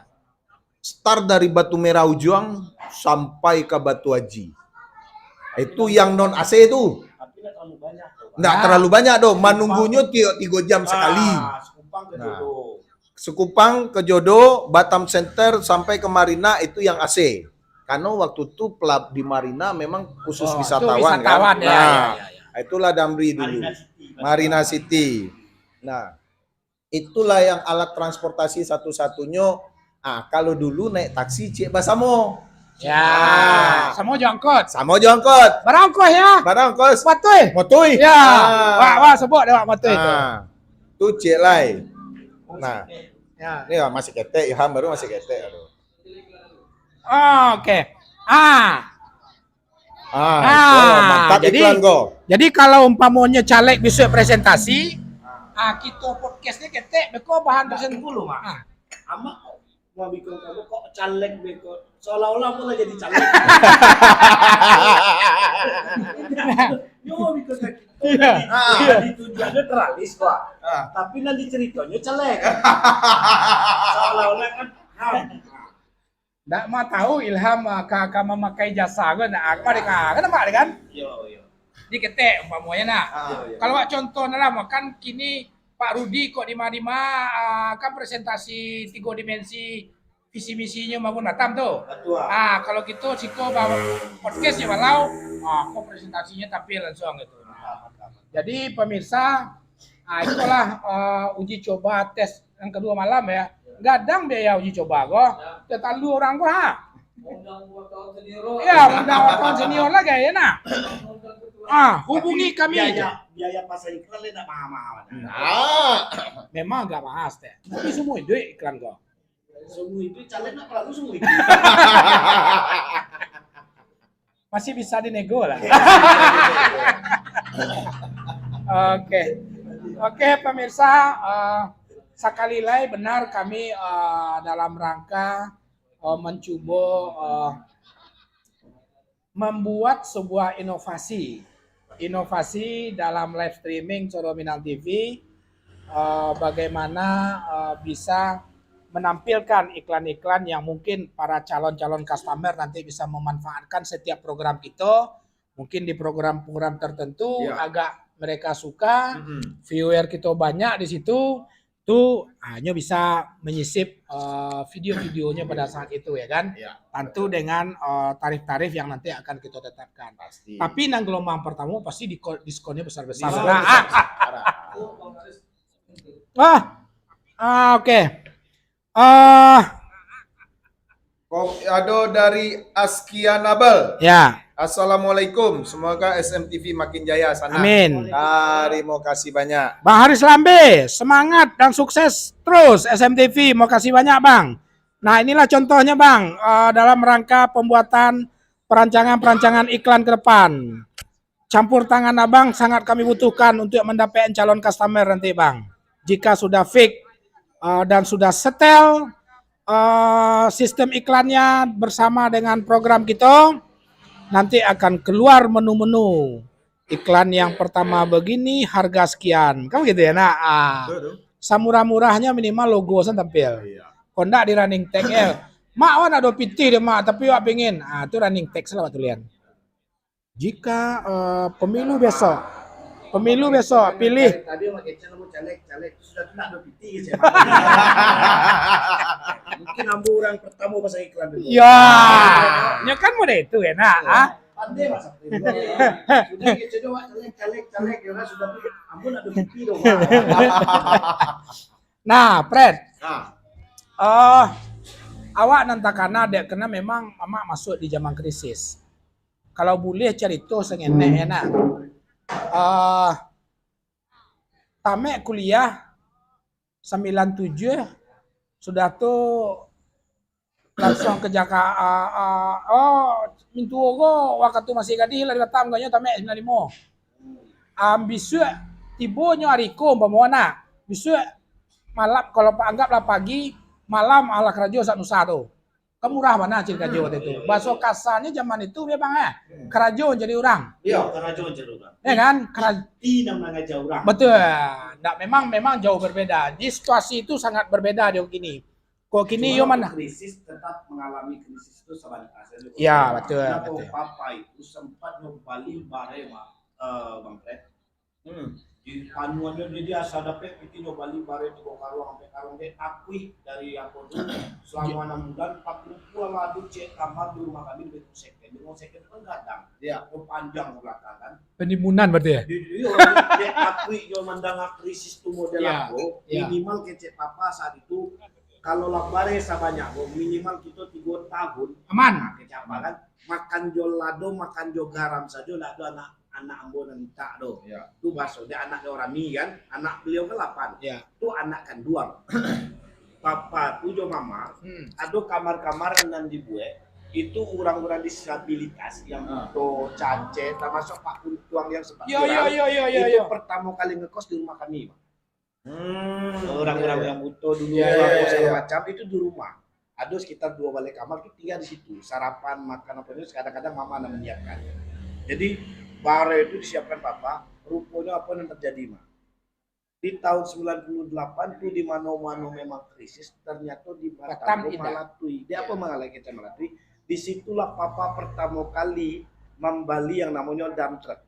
Start dari Batu Merah Ujuang sampai ka Batu Aji. Itu yang non A C tu. Tapi ndak terlalu banyak tu, Pak. Ndak terlalu banyak doh. Manunggunyo tiok tigo jam sekali. Ah, Sekupang ke Jodo. Sekupang ke Jodo, Batam Center sampai ke Marina itu yang A C. Karena waktu tu pelab-, di Marina memang khusus wisatawan, kan? Oh, itu wisatawan, ya, ya, ya, ya. Nah, itulah Damri dulu. Marina City, Marina City. Nah, itulah yang alat transportasi satu-satunyo. Ah, kalau dulu naik taksi, cek basamo. Ya, ah. Samo jo angkot. Samo jo angkot. Bara ongkos, ya? Bara ongkos. Matuih. Matuih. Ya. Ah. Wah, wah, sebut dek awak matuih tu. Ah. Tu cek lai. Nah. Ya. Ni lah masih ketek, Ilham baru masih ketek. Aduh. Ah, oke. Ah. Ah, ah, itu mantap jadi, iklan ko. Jadi kalau umpamonyo caleg bisuak presentasi, ah, kito podcast ni ketek beko bahan presentasi dulu, Mak. Ah. Amak, Mau biko kamu kok caleg biko. Seolah-olah aku lah jadi caleg. Yo, biko sakit. Iya. Ah, iya. Ditunjuaknyo teralis, Pak. Ah. Tapi nan diceritonyo caleg. Seolah-olah kan ham. Ndak mah tahu Ilham, ah, ka, ka mamakai jasa ko, ndak, ah, ka deka, kan nampak deh kan? Yo, yo. Diketek umpamonyo nah. Ah, yo, yo. Kalau awak contoh nah lah, kan kini Pak Rudi kok di ma-di ma, ah, kan presentasi tigo dimensi visi misinyo bangun Batam tu. Betul. Ah, kalau kito siko ba-, podcast jo Balau, ah, kok presentasinyo tampil langsung gitu. Ah, betul. Jadi pemirsa, ah, itulah, eh, uji coba tes yang kedua malam ya. Gadang biaya uji coba ko. Ya. Tatalu orang ko ha. Undang wartawan senior. Ya, undang wartawan senior lah gaya nah. Undang ketua. Ah, hubungi kami. Biaya, biaya pasang iklan ni ndak mahal-mahal. Hmm. Ah. Memang agak mahal teh. Tapi semua duit iklan ko. Semua itu caleg ndak perlu semua itu. Masih bisa dinego lah. Oke. Oke, pemirsa, eh, sakali lai benar kami, eh, dalam rangka, eh, mancubo, eh, mambuat sebuah inovasi. Inovasi dalam live streaming Coro Minang T V, eh, bagaimana, eh, bisa menampilkan iklan-iklan yang mungkin para calon-calon customer nanti bisa memanfaatkan setiap program kito. Mungkin di program-program tertentu, ya, agak mereka suka, mm-mm, viewer kito banyak di situ, tu, ah, nyo bisa menyisip, eh, video-videonyo pada saat itu, ya kan? Ya. Tantu dengan, eh, tarif-tarif yang nanti akan kita tetapkan. Pasti. Tapi nang gelombang pertama pasti diko-, diskonnya besar-besar. Diskon. Nah, besar-besaran. Ah, ah, oke. Eh, Kok ado dari Askianabel. Ya. Assalamualaikum. Semoga S M T V makin jaya sana. Amin. Tarimo kasih banyak. Bang Haris Lambe, semangat dan sukses terus S M T V. Makasih banyak, Bang. Nah, inilah contohnya, Bang, eh, dalam rangka pembuatan perancangan-perancangan iklan ke depan. Campur tangan abang sangat kami butuhkan untuk mendapatkan calon customer nanti, Bang. Jika sudah fix, eh, dan sudah setel, eh, sistem iklannya bersama dengan program kita, nanti akan keluar menu-menu. Iklan yang pertama begini, harga sekian. Kan begitu ya, nak? Ah. Betul, betul. Samurah-murahnya minimal logo san tampil. Iya. Kok ndak di running text, ya. Mak, awak nak duo pitih deh, Mak, tapi awak pengen. Ah, tu running text lah, Pak Tulian. Jika, eh, pemilu besok, pemilu besok, pilih. Tadi Mak Kecil mau caleg, caleg, sudah tu nak duo pitih, saya. Mungkin ambo urang pertama pasang iklan dulu. Ya, nyo kan model itu, enak, ah? Pandai masak dulu. Sudah Kecil tu, Mak, caleg, caleg, caleg, ya kan, sudah tu, ambo nak duo pitih dong, Mak. Nah, Fred. Nah. Eh, awak nan takana dek, karena memang Amak masuk di zaman krisis. Kalau buliah carito sangenek, hmm, ya, nah. Eh, tamek kuliah sambilan tujuah, sudah tu langsung ka Jaka-, ah, ah, oh, mintuo ko wakatu masih gadih lah di Batam, konyo tamek sambilan limo. Am, bisuak tibonyo ari ko, umpamo, nah. Bisuak malam, kalau pa-, anggaplah pagi, malam alah karajo sak nusa tu. Kan murah bana cari karajo wakatu itu. Bahaso kasarnyo zaman itu, memang, eh, karajo mancari urang. Iyo, karajo mancari urang. Ya kan? Kara- Piti nan mangaja urang. Betul. Ndak, memang, memang jauh berbeda. Di situasi itu sangat berbeda dengan kini. Kok kini yo, cuman man- waktu krisis tetap mengalami krisis itu sebentar saja. Ya, betul, betul. Papa itu sempat membali bare, Mak, eh, Bang Fred. Hmm. Di panuannya dia, dia asa dapek pitih nyo bali bare tigo karuang, ampek karuang, dia akui dari apa tu, selama enam bulan, Pak Luku lah ado cek kamar di rumah kami di Betung Second. Di Betung Second itu kan gadang. Ya. Panjang ke belakang kan. Penimbunan berarti ya? Di, di, dia akui dia mandanga krisis tu model, ya, apa, ya, minimal kecek papa saat itu, kalau lah bare sabanyak ko, minimal kito tigo tahun. Aman. Nah, kecek apa kan? Makan jo lado, makan jo garam sajo, ndak ado anak anak ambo nan mintak do. Ya. Tu baso dek anak do rami kan, anak beliau kan lapan. Ya. Tu anak kanduang. Papa tu jo mama, hmm, ado kamar-kamar nan dibuek, itu urang-urang disabilitas yang, ah, buto, cancek, termasuk Pak Kuntuang yang sempat, yo, viral, yo, yo, yo, yo, itu yo, pertamo kali ngekos di rumah kami, Pak. Hmm. Urang-urang, ya, yang buto dulu, ya, ya, apa, ya, segala, ya, macam, itu di rumah. Ado sekitar dua balai kamar tu tinggal di situ. Sarapan, makan, apa itu, kadang-kadang mama nan menyiapkan. Jadi, bareh tu disiapkan papa, ruponyo apa nan terjadi, Mak? Di tahun sembilan puluh delapan tu, di mano-mano memang krisis, ternyata di Batam Batam tu indak. Malatui. Di apa Ya. Mangalai kita Malatui? Di situlah papa pertama kali membeli yang namanya dump truck.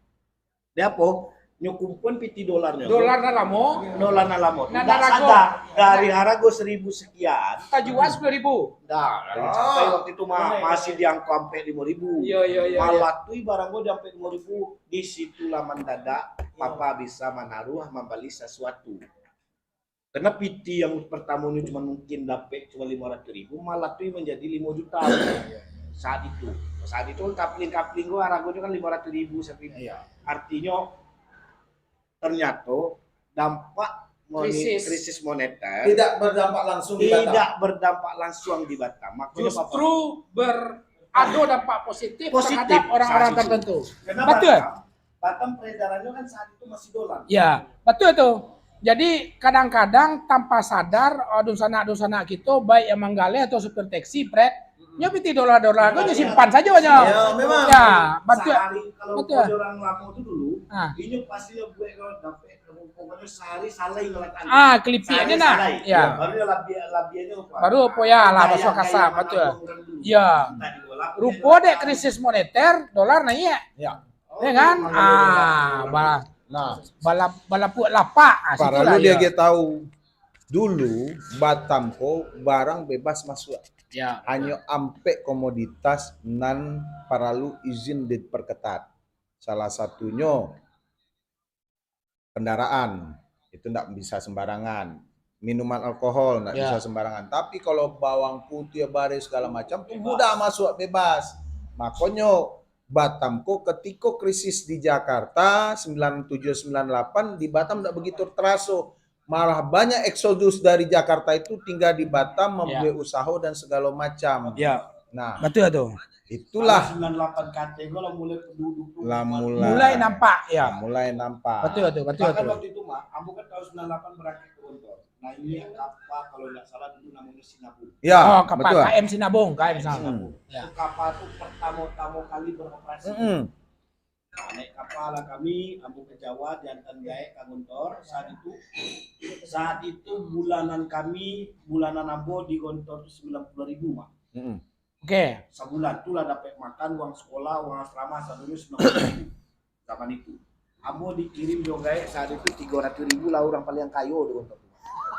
Di apo? Nyo kumpuan piti dolarnyo. Dolar nan lamo. Dolar nan lamo. Nan Ndak harago. Sadar. Dari harago seribu sekian. Tajua sepuluh ribu. Dah, dari Ah. Sampai waktu itu ma-, Boleh. Masih di angka ampek limo ribu. Iya, iya, iya, iya. Malatui barang ko di ampek limo ribu. Di situlah mendadak Iya. papa bisa manaruh membeli sesuatu. Karena piti yang pertamonyo cuma mungkin dapek cuma lima ratus ribu, malatui menjadi lima juta saat itu. Saat itu kapling-kapling ko haragonyo kan lima ratus ribu sampai Iya. Artinyo, ternyata dampak moni-, Krisis. Krisis moneter Tidak berdampak langsung di Batam. Tidak berdampak langsung di Batam. Makanya Justru Bapak ber-, ada dampak positif Positif. terhadap orang-orang Saat itu. tertentu. Karena Betul. Batam, Batam peredarannya kan saat itu masih dolar. Ya, betul tu. Jadi, kadang-kadang tanpa sadar, oh, dunsanak-dunsanak kito, baik yang manggaleh atau supir taksi, pret, Mm-mm. nyo piti dolar-dolar tu, nyo simpan sajo nyo. Ya, memang. Ya, betul. Sehari, kalau Betul. Orang lama tu dulu, Ah. inyo pasti nyo buat kalau dapat, pokoknya sehari salai ngalatan. Ah, kelipik Sehari ni nah. salai. Ya. Baru dia labiah, labiahnyo apa? Baru apa ya lah, Kayak, bahasa kayak kasar, anak betul. orang dulu. Ya. Tadi bola, Rupa dia dek dapat. Krisis moneter, dolar naik. Ya. Ya kan? Oh, iya, iya, Ah, iya. Bala-, Nah. bala-, balapuak lapak. Ah, Paralu situlah dia dia. Dia tahu. Dulu, Batam ko barang bebas masuk. Ya. Hanyo ampek komoditas nan paralu izin diperketat. Salah satunyo kendaraan, itu ndak bisa sembarangan. Minuman alkohol ndak Ya. bisa sembarangan. Tapi kalau bawang putih, bareh, segala macam, tu Bebas. mudah masuk, bebas. Makonyo, Batam ko ketiko krisis di Jakarta, sembilan tujuh sembilan lapan, di Batam ndak begitu teraso. Malah banyak eksodus dari Jakarta itu tinggal di Batam, Ya. membuat usaha dan segala macam. Ya. Nah, Betul tu. itulah Kalau sembilan lapan kate ko lah mulai penduduk tu lah mulai. Mulai nampak, ya. Mulai nampak. Betul tu, betul Bahkan tu. waktu itu, Mak, ambo kan tahun sembilan lapan berangkat ke Gontor. Nah, ini kapal, kalau ndak salah, dulu namanya Sinabung. Ya, Oh, kapal betul. K M Sinabung, K M Sinabung. Hmm. Ya. Itu kapal tu pertama-tama kali beroperasi. Mm-mm. Nah, naik kapal lah kami, ambo ke Jawa, diantar gaek ka Gontor. Saat itu, saat itu bulanan kami, bulanan ambo di Gontor tu sembilan puluh ribu, Mak. Mm-mm. Oke. Sabulan tu lah dapat makan, uang sekolah, uang asrama, sadonyo sembilan puluh ribu. Zaman itu. Ambo dikirim jo gaek saat itu tigo ratus ribu lah, urang paling kayo di Gontor tu.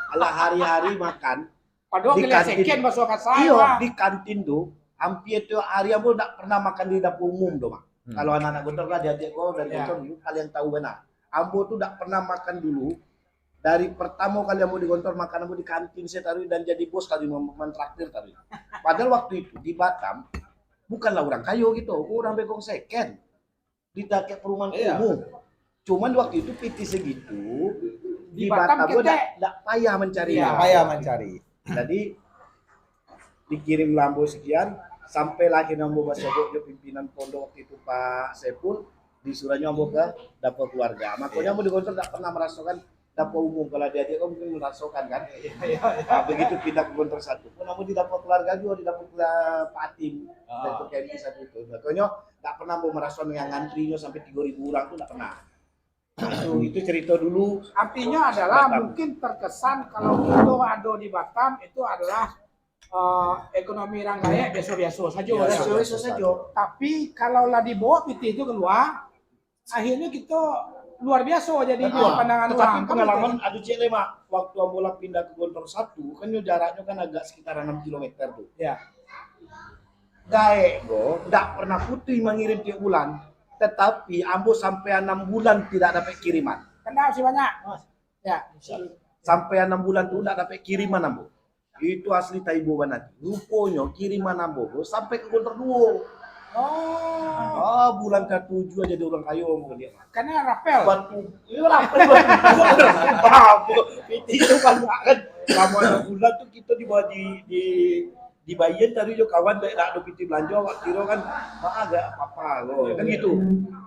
Alah hari-hari makan Padahal di giliran kantin. Second, baso kasar, Iyo, Mak. Di kantin tu, hampir tiap hari ambo ndak pernah makan di dapur umum tu, Mak. Hmm. Kalau anak-anak Gontor lah, adik-adik ko dari Ya. Gontor dulu, kalian tahu bana. Ambo tu ndak pernah makan dulu, dari pertama kali ambo di Gontor, makan ambo di kantin sajo taruih, dan jadi bos taruih, mem-, mentraktir taruih. Padahal waktu itu di Batam, bukanlah urang kayo gitu, urang begong second. Di dakek perumahan Iya. kumuh. Cuman waktu itu piti segitu, Di di Batam Batam tu ketek. ndak, ndak payah mancari. Iya. Ndak payah mancari. Jadi, dikirim lah ambo sekian, sampai lah akhirnyo ambo basobok jo pimpinan pondok waktu itu, Pak Saiful, disuruhnyo ambo ke dapur keluarga. Makonyo Iya. ambo di Gontor ndak pernah merasokan dapur umum. Kalau adik-adik ko mungkin merasokan kan. Iya, iya, iya. Ah, begitu pindah ke Gontor satu. Pun ambo di dapur keluarga juo, di dapur keluarga Pak Atim. Ah. Dapur K M I satu tu. Makonyo, ndak pernah ambo meraso yang ngantrinyo sampai tigo ribu urang tu, ndak pernah. Itu, itu cerita dulu. Artinya adalah Batam. Mungkin terkesan kalau kita ada di Batam itu adalah, eh, ekonomi urang gaek biasa-biasa saja. Iya, biasa-biasa saja. Tapi kalau lah dibawa piti itu keluar, akhirnya kita luar biasa jadi Betul. di pandangan Tetapi orang. Kan pengalaman begitu. Aduh cek le, Mak, waktu ambo lah pindah ke Gontor satu, kan nyo jaraknyo kan agak sekitar enam kilometer tu. Ya. Gaek ko ndak pernah putuih mangirim tiap bulan, tetapi ambo sampai enam bulan tidak dapat kiriman. Kenal si banyak. Ya. Sampai enam bulan tu ndak dapat kiriman ambo. Itu asli taibo bana. Ruponyo kiriman ambo tu sampai ka Gontor duo. Oh. Ah, bulan katujuah jadi urang kayo ambo liek. Karena rapel. Batu. Iyo, rapel, batu. Apa? Piti tu banyak kan. Lamo enam bulan tu kito dibawa di, di, dibayar tadi jo kawan, dak, dak ado piti belanjo, awak kiro kan, "Ah, gak apa-apa ko." Kan gitu.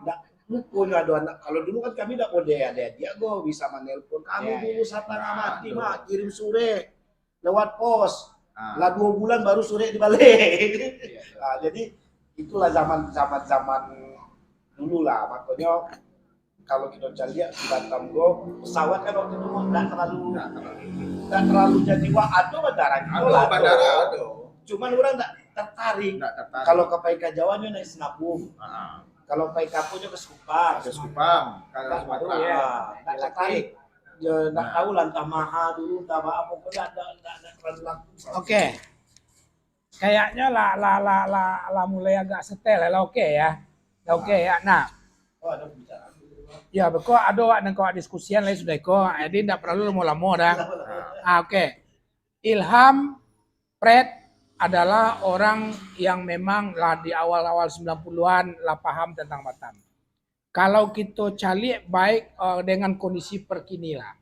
Ndak, ruponyo ado anak. Kalau dulu kan kami ndak model adik-adik ko bisa manelpon. Kami Ya, dulu ya. satangah mati, Mak, kirim surek lewat pos. Lah duo bulan baru surek dibaleh. Ah, jadi itulah zaman, zaman-zaman dulu lah. Makonyo kalau kito caliak di Batam ko, pesawat kan waktu itu ndak terlalu, ndak terlalu jadi, wah, ado bandara kito lah, ado. Cuman urang ndak tertarik. Kalau ka pai ka Jawa nyo naik Singapura. Kalau pai ka apo nyo ka Sekupang. Ka Sekupang, ka Sumatera. Ndak tertarik. Yo, ndak tahu lah, entah maha dulu, entah apa, pokoknya ada, ada, ada terlalu laku. Oke. Kayaknya lah, lah, lah, lah, lah mulai agak setel, lah oke ya. Lah oke ya. Nah. Oh, ada pembicaraan dulu, Bang. Ya, beko ado awak nan kawak diskusian lah sudah ko. Jadi ndak perlu lamo-lamo dah. Ah, oke. Ilham Pret adalah orang yang memang lah di awal-awal sembilan puluhan lah paham tentang Batam. Kalau kito caliak baik, eh, dengan kondisi perkini lah.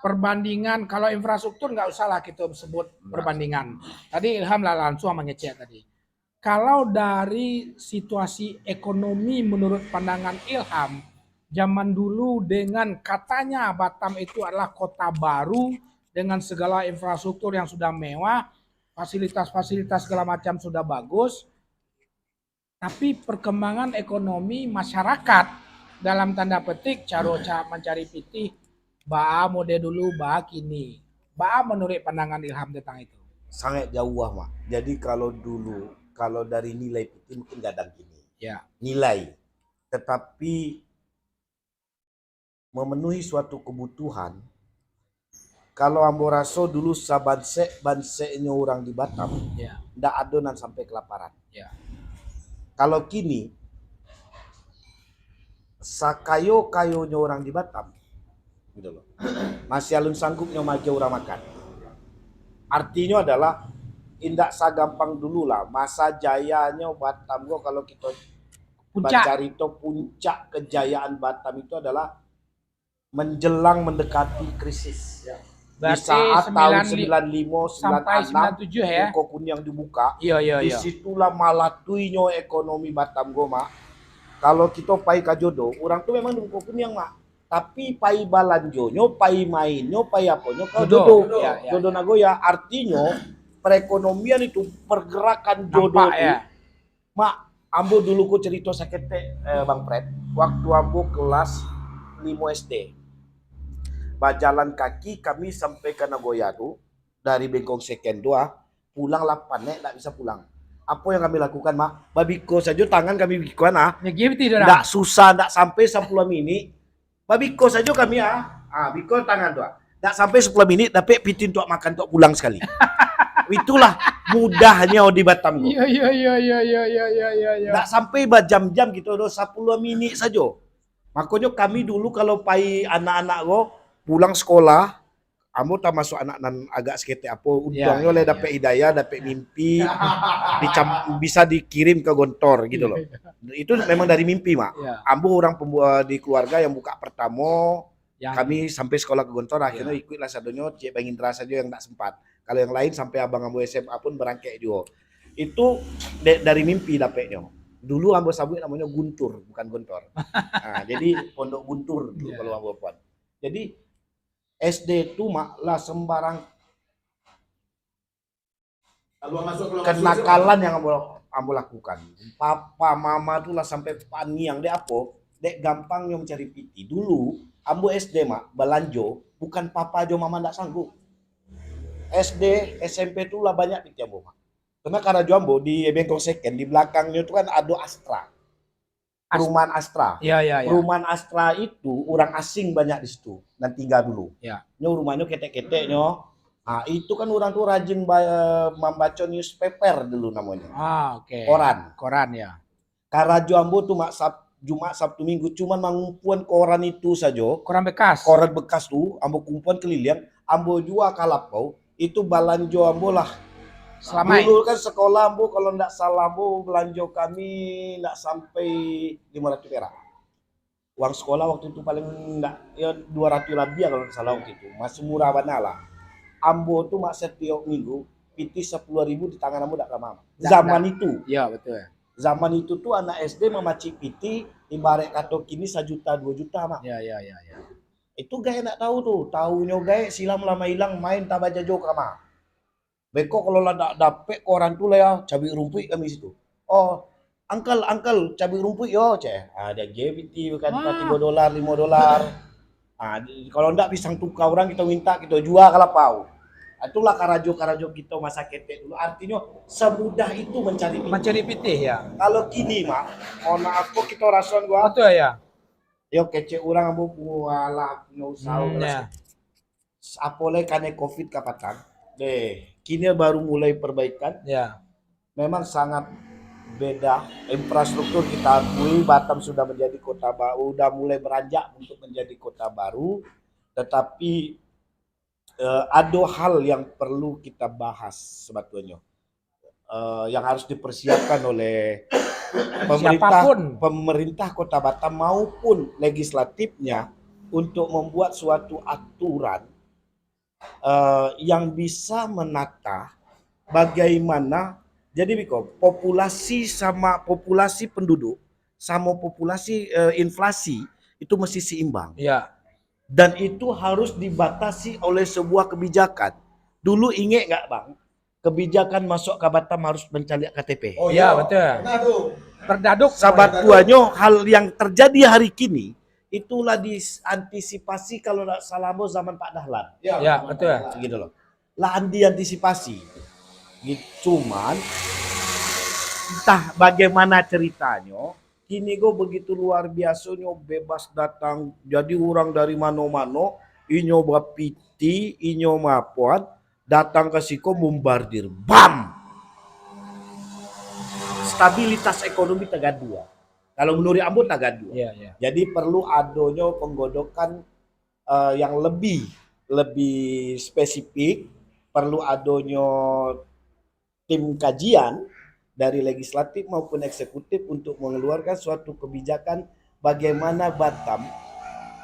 Perbandingan, kalau infrastruktur nggak usahlah kito sebut perbandingan. Tadi Ilham lah langsung mangecek tadi. Kalau dari situasi ekonomi menurut pandangan Ilham, zaman dulu dengan katanya Batam itu adalah kota baru dengan segala infrastruktur yang sudah mewah, fasilitas-fasilitas segala macam sudah bagus, tapi perkembangan ekonomi masyarakat, dalam tanda petik, caro ca-, mancari pitih, baa model dulu, baa kini. Baa menurut pandangan Ilham tentang itu? Sangat jauah, Mak. Jadi kalau dulu, kalau dari nilai pitih mungkin gadang kini. Ya. Nilai. Tetapi memenuhi suatu kebutuhan, kalau ambo raso dulu sabansek-banseknyo urang di Batam, ya, ndak ado nan sampai kelaparan. Ya. Kalau kini, sakayo-kayonyo urang di Batam, gitu loh, masih alun sanggupnyo maagiah urang makan. Artinyo adalah, indak sagampang dulu lah. Masa jayanyo Batam ko, kalau kito Puncak. Bacarito puncak kejayaan Batam itu adalah menjelang mendekati krisis. Ya. Di saat tahun sembilan lima, sampai sembilan enam, sembilan tujuh, ya? Buko Kuniang dibuka, iya, iya, iya, di situlah malatuinyo ekonomi Batam ko, Mak. Kalau kito pai ka Jodo, urang tu memang di Buko Kuniang, Mak. Tapi pai balanjonyo, pai mainnyo, pai aponyo ka Jodo. Jodo. Ya, ya, Jodo ya. Nagoya, artinyo perekonomian itu, pergerakan Jodo nampak, itu, ya. Mak, ambo dulu ko carito saketek, eh, Bang Pret. Waktu ambo kelas limo S D, bajalan kaki kami sampai ka Nagoya tu, dari Bengkong Second tu, ah, pulang lah panek, ndak bisa pulang. Apo yang kami lakukan, Mak? Babiko sajo tangan kami bikoan, ah. Ndak susah, ndak sampai sapuluah minik. Babiko sajo kami, ah. Ah, biko tangan tu, ah. Ndak sampai sapuluah minik, dapek pitih untuak makan, untuak pulang sakali. Itulah mudahnyo di Batam tu. Iya, iya, iya. Ndak sampai bajam-jam kito doh, sapuluah minik sajo. Makonyo kami dulu kalau pai anak-anak ko pulang sekolah, ambo tamasuak anak nan agak saketek apo, untuangnyo lah dapek hidayah, dapek mimpi, dicam-, bisa dikirim ka Gontor gitu loh. Itu memang dari mimpi, Mak. Iya. Ambo urang pembu-, di keluarga yang buka pertamo, kami sampai sekolah ka Gontor, akhirnyo ikuiklah sadonyo, Cik Bang Indra sajo yang ndak sempat. Kalau yang lain sampai abang ambo S M A pun berangkek juo. Itu de-, dari mimpi dapeknyo. Dulu ambo sabuik namonyo Guntur, bukan Gontor. Nah, jadi Pondok Guntur dulu kalau ambo pun. Jadi, S D tu, Mak, lah sembarang kenakalan yang ambo, ambo lakukan. Papa mama tu lah sampai paniang. Dek apo? Dek gampangnyo mancari pitih. Dulu, ambo S D, Mak, balanjo, bukan papa jo mama ndak sanggup. S D, S M P tu lah banyak pitih ambo, Mak. Karena karajo ambo di Bengkong Second, di belakangnyo tu kan ado Astra. Perumahan Astra. Iya, iya, iya. Perumahan Astra itu urang asing banyak di situ, nan tingga dulu. Iya. Nyo rumahnyo ketek-ketek nyo. Ah, itu kan urang tu rajin ba-, mambaco newspaper dulu namonyo. Ah, oke. Koran. Koran, ya. Karajo ambo tu, Mak, Sab-, Jumat, Sabtu, Minggu, cuman mangumpuan koran itu sajo. Koran bekas? Koran bekas tu, ambo kumpuan keliliang, ambo jua ka lapau, itu balanjo ambo lah. Selamaik. Dulu kan sekolah ambo, kalau ndak salah ambo, balanjo kami ndak sampai limo ratuih perak. Uang sekolah waktu itu paling ndak, ya, duo ratuih labiah kalau ndak salah waktu itu. Masih murah bana lah. Ambo tu, Mak, setiok minggu, pitih sapuluah ribu di tangan ambo ndak kama. Zaman itu. Ya, betul. Zaman itu tu anak S D mamacik pitih, ibarat kato kini sajuta, duo juta, Mak. Ya, ya, ya, ya. Itu gaek ndak tahu tu. Tahunyo gaek, silang lamo ilang, main tabajajo kama. Beko kalau lah dak dapek koran tu lah ya, cabuik rumpuik kami situ. Oh, uncle, uncle, cabuik rumpuik yo, ceh. Ah, dia G B T bukan tigo dolar, limo dolar. Ah, kalau ndak pisang tuka orang kita minta, kita jual ka lapau. Ah, itulah karajo-karajo kita masa ketek dulu. Artinya semudah itu mencari pitih. Mencari pitih, ya. Kalau kini, Mak, mohon maaf kok kita rason gua. Betul, ya. Yo kecek orang ambo punyo alah, punyo usaha. Hmm, ya. Apolai kanai covid kapatang. Deh, kini baru mulai perbaikan. Ya. Memang sangat beda. Infrastruktur kita akui, Batam sudah menjadi kota baru, udah mulai beranjak untuk menjadi kota baru. Tetapi, eh, ada hal yang perlu kita bahas sebetulnya. Eh, yang harus dipersiapkan oleh pemerintah, siapapun, pemerintah Kota Batam maupun legislatifnya untuk membuat suatu aturan, eh, yang bisa menata bagaimana, jadi biko, populasi sama populasi penduduk, sama populasi, eh, inflasi itu mesti seimbang. Ya. Dan itu harus dibatasi oleh sebuah kebijakan. Dulu ingat nggak, Bang? Kebijakan masuk ka Batam harus mancaliak K T P. Oh, ya, betul. Pernah tu. Terdaduk. Sabatuanyo hal yang terjadi hari kini itulah diantisipasi kalau ndak salah ambo zaman Pak Dahlan. Ya, ya, zaman betul. Pak Dahlan. Gitu loh. Lah diantisipasi. Gitu. Cuman entah bagaimana ceritanya, kini ko begitu luar biasonyo bebas datang. Jadi orang dari mano-mano, inyo bapiti, inyo mapuan, datang ka siko bombardir. Bam! Stabilitas ekonomi tagaduah. Kalau menurut ambo tagaduah. Ya, ya. Jadi perlu adonyo penggodokan, eh, yang lebih, lebih spesifik, perlu adonyo tim kajian dari legislatif maupun eksekutif untuk mengeluarkan suatu kebijakan bagaimana Batam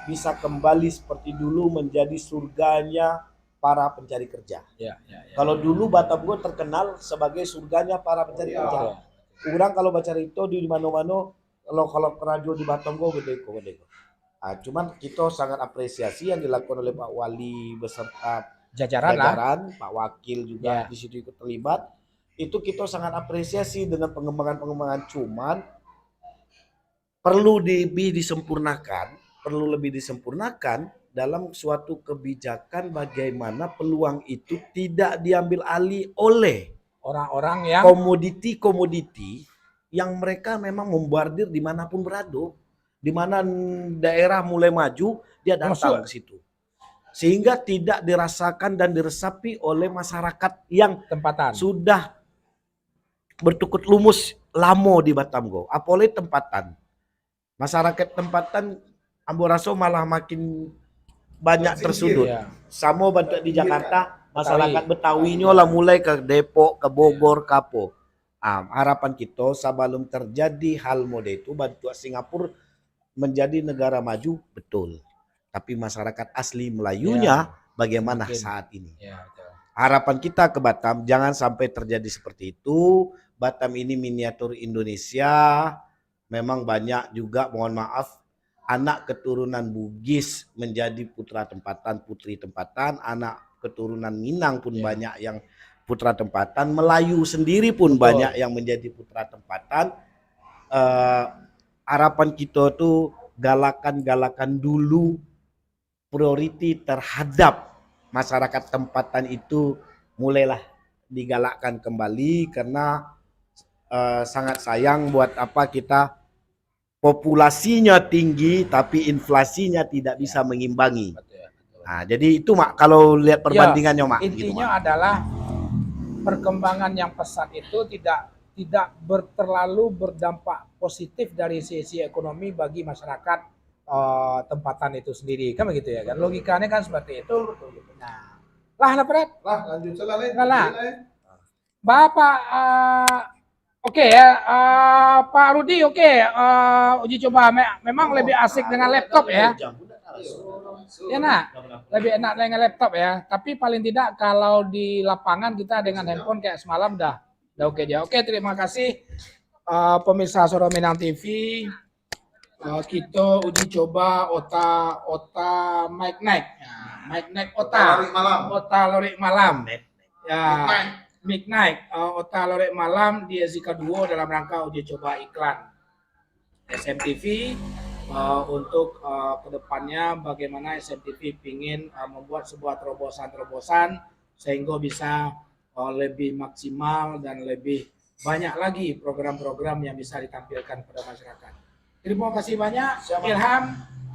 bisa kembali seperti dulu menjadi surganya para pencari kerja. Ya, ya, ya. Kalau dulu Batam ko terkenal sebagai surganya para pencari kerja. Betul. Urang kalau bacarito di mano-mano, kalau, kalau karajo di Batam ko gede ko, gede ko. Ah, cuman kita sangat apresiasi yang dilakukan oleh Pak Wali beserta jajaran lah, jajaran, Pak Wakil juga, ya, di situ ikut terlibat. Itu kita sangat apresiasi dengan pengembangan-pengembangan. Cuman perlu lebih disempurnakan, perlu lebih disempurnakan dalam suatu kebijakan bagaimana peluang itu tidak diambil alih oleh orang-orang yang komoditi-komoditi yang mereka memang membordir di mana pun berada. Di mana daerah mulai maju, dia datang ke situ. Sehingga tidak dirasakan dan diresapi oleh masyarakat yang tempatan sudah bertukut lumus lamo di Batam ko. Apolai tempatan. Masyarakat tempatan, ambo raso malah makin banyak tersudut. Ya. Samo bantuak di Jakarta, masyarakat Betawi. Betawinyo lah mulai ke Depok, ke Bogor, ke apo. Ah, harapan kito sabalum terjadi hal model itu, bantuak Singapura menjadi negara maju, betul. Tapi masyarakat asli Melayunya bagaimana saat ini? Ya, betul. Harapan kita ke Batam, jangan sampai terjadi seperti itu. Batam ini miniatur Indonesia. Memang banyak juga, mohon maaf, anak keturunan Bugis menjadi putra tempatan, putri tempatan, anak keturunan Minang pun banyak yang putra tempatan, Melayu sendiri pun banyak yang menjadi putra tempatan. Eh, harapan kita tu galakan-galakan dulu, priority terhadap masyarakat tempatan itu mulailah digalakkan kembali, karena, eh, sangat sayang buat apa kita populasinya tinggi tapi inflasinya tidak bisa mengimbangi. Betul, betul. Nah, jadi itu, Mak, kalau lihat perbandingannya, Mak, gitu, intinya Mak, adalah perkembangan yang pesat itu tidak, tidak ber-, terlalu berdampak positif dari sisi ekonomi bagi masyarakat, eh, tempatan itu sendiri, kan begitu ya kan? Logikanya kan seperti itu. Nah, lah, lah, Prat. Lah, lanjut saja lah, eh. Lah, lah. Bapak, eh, oke ya, eh, Pak Rudi, oke, eh, uji coba me-, memang lebih asik dengan laptop ya. Ya, nak, lebih enak dengan laptop ya. Tapi paling tidak kalau di lapangan kita dengan handphone kayak semalam dah, dah oke aja. Oke, terima kasih, eh, pemirsa Suara Minang T V. Eh, kita uji coba ota, ota mic night. Nah, mic night ota. Ota Lorik Malam. Ota Lorik Malam. Ya, Midnight, uh, Ota Lorek Malam di S D K Duo dalam rangka uji coba iklan S M T V, uh, untuk uh, kedepannya bagaimana S M T V ingin uh, membuat sebuah terobosan-terobosan sehingga bisa uh, lebih maksimal dan lebih banyak lagi program-program yang bisa ditampilkan pada masyarakat. Terima kasih banyak, Ilham,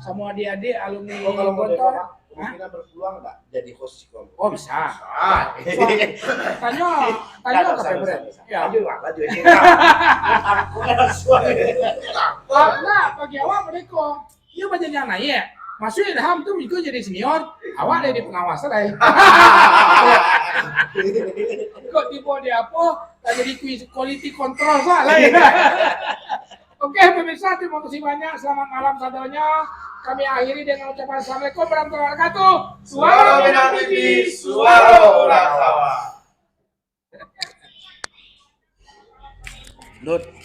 sama adik-adik alumni. Oh, kalau mau Gontor. Kemungkinan berpeluang nggak jadi host sih, Kom? Oh, bisa. Ah. So, tanya, tanya ke Febret. Ya. Lanjut, Bang, lanjut. Karena bagi awak mereka, dia banyak yang naik. Maksudnya Ilham tu juga jadi senior, awak jadi pengawas lah. Kok tiba dia apa, tak jadi quality control lah. Oke, pemirsa, terima kasih banyak. Selamat malam sadonyo. Kami akhiri dengan ucapan Assalamualaikum warahmatullahi wabarakatuh. Suaro Minang T V, suaro urang Sabah. Dut.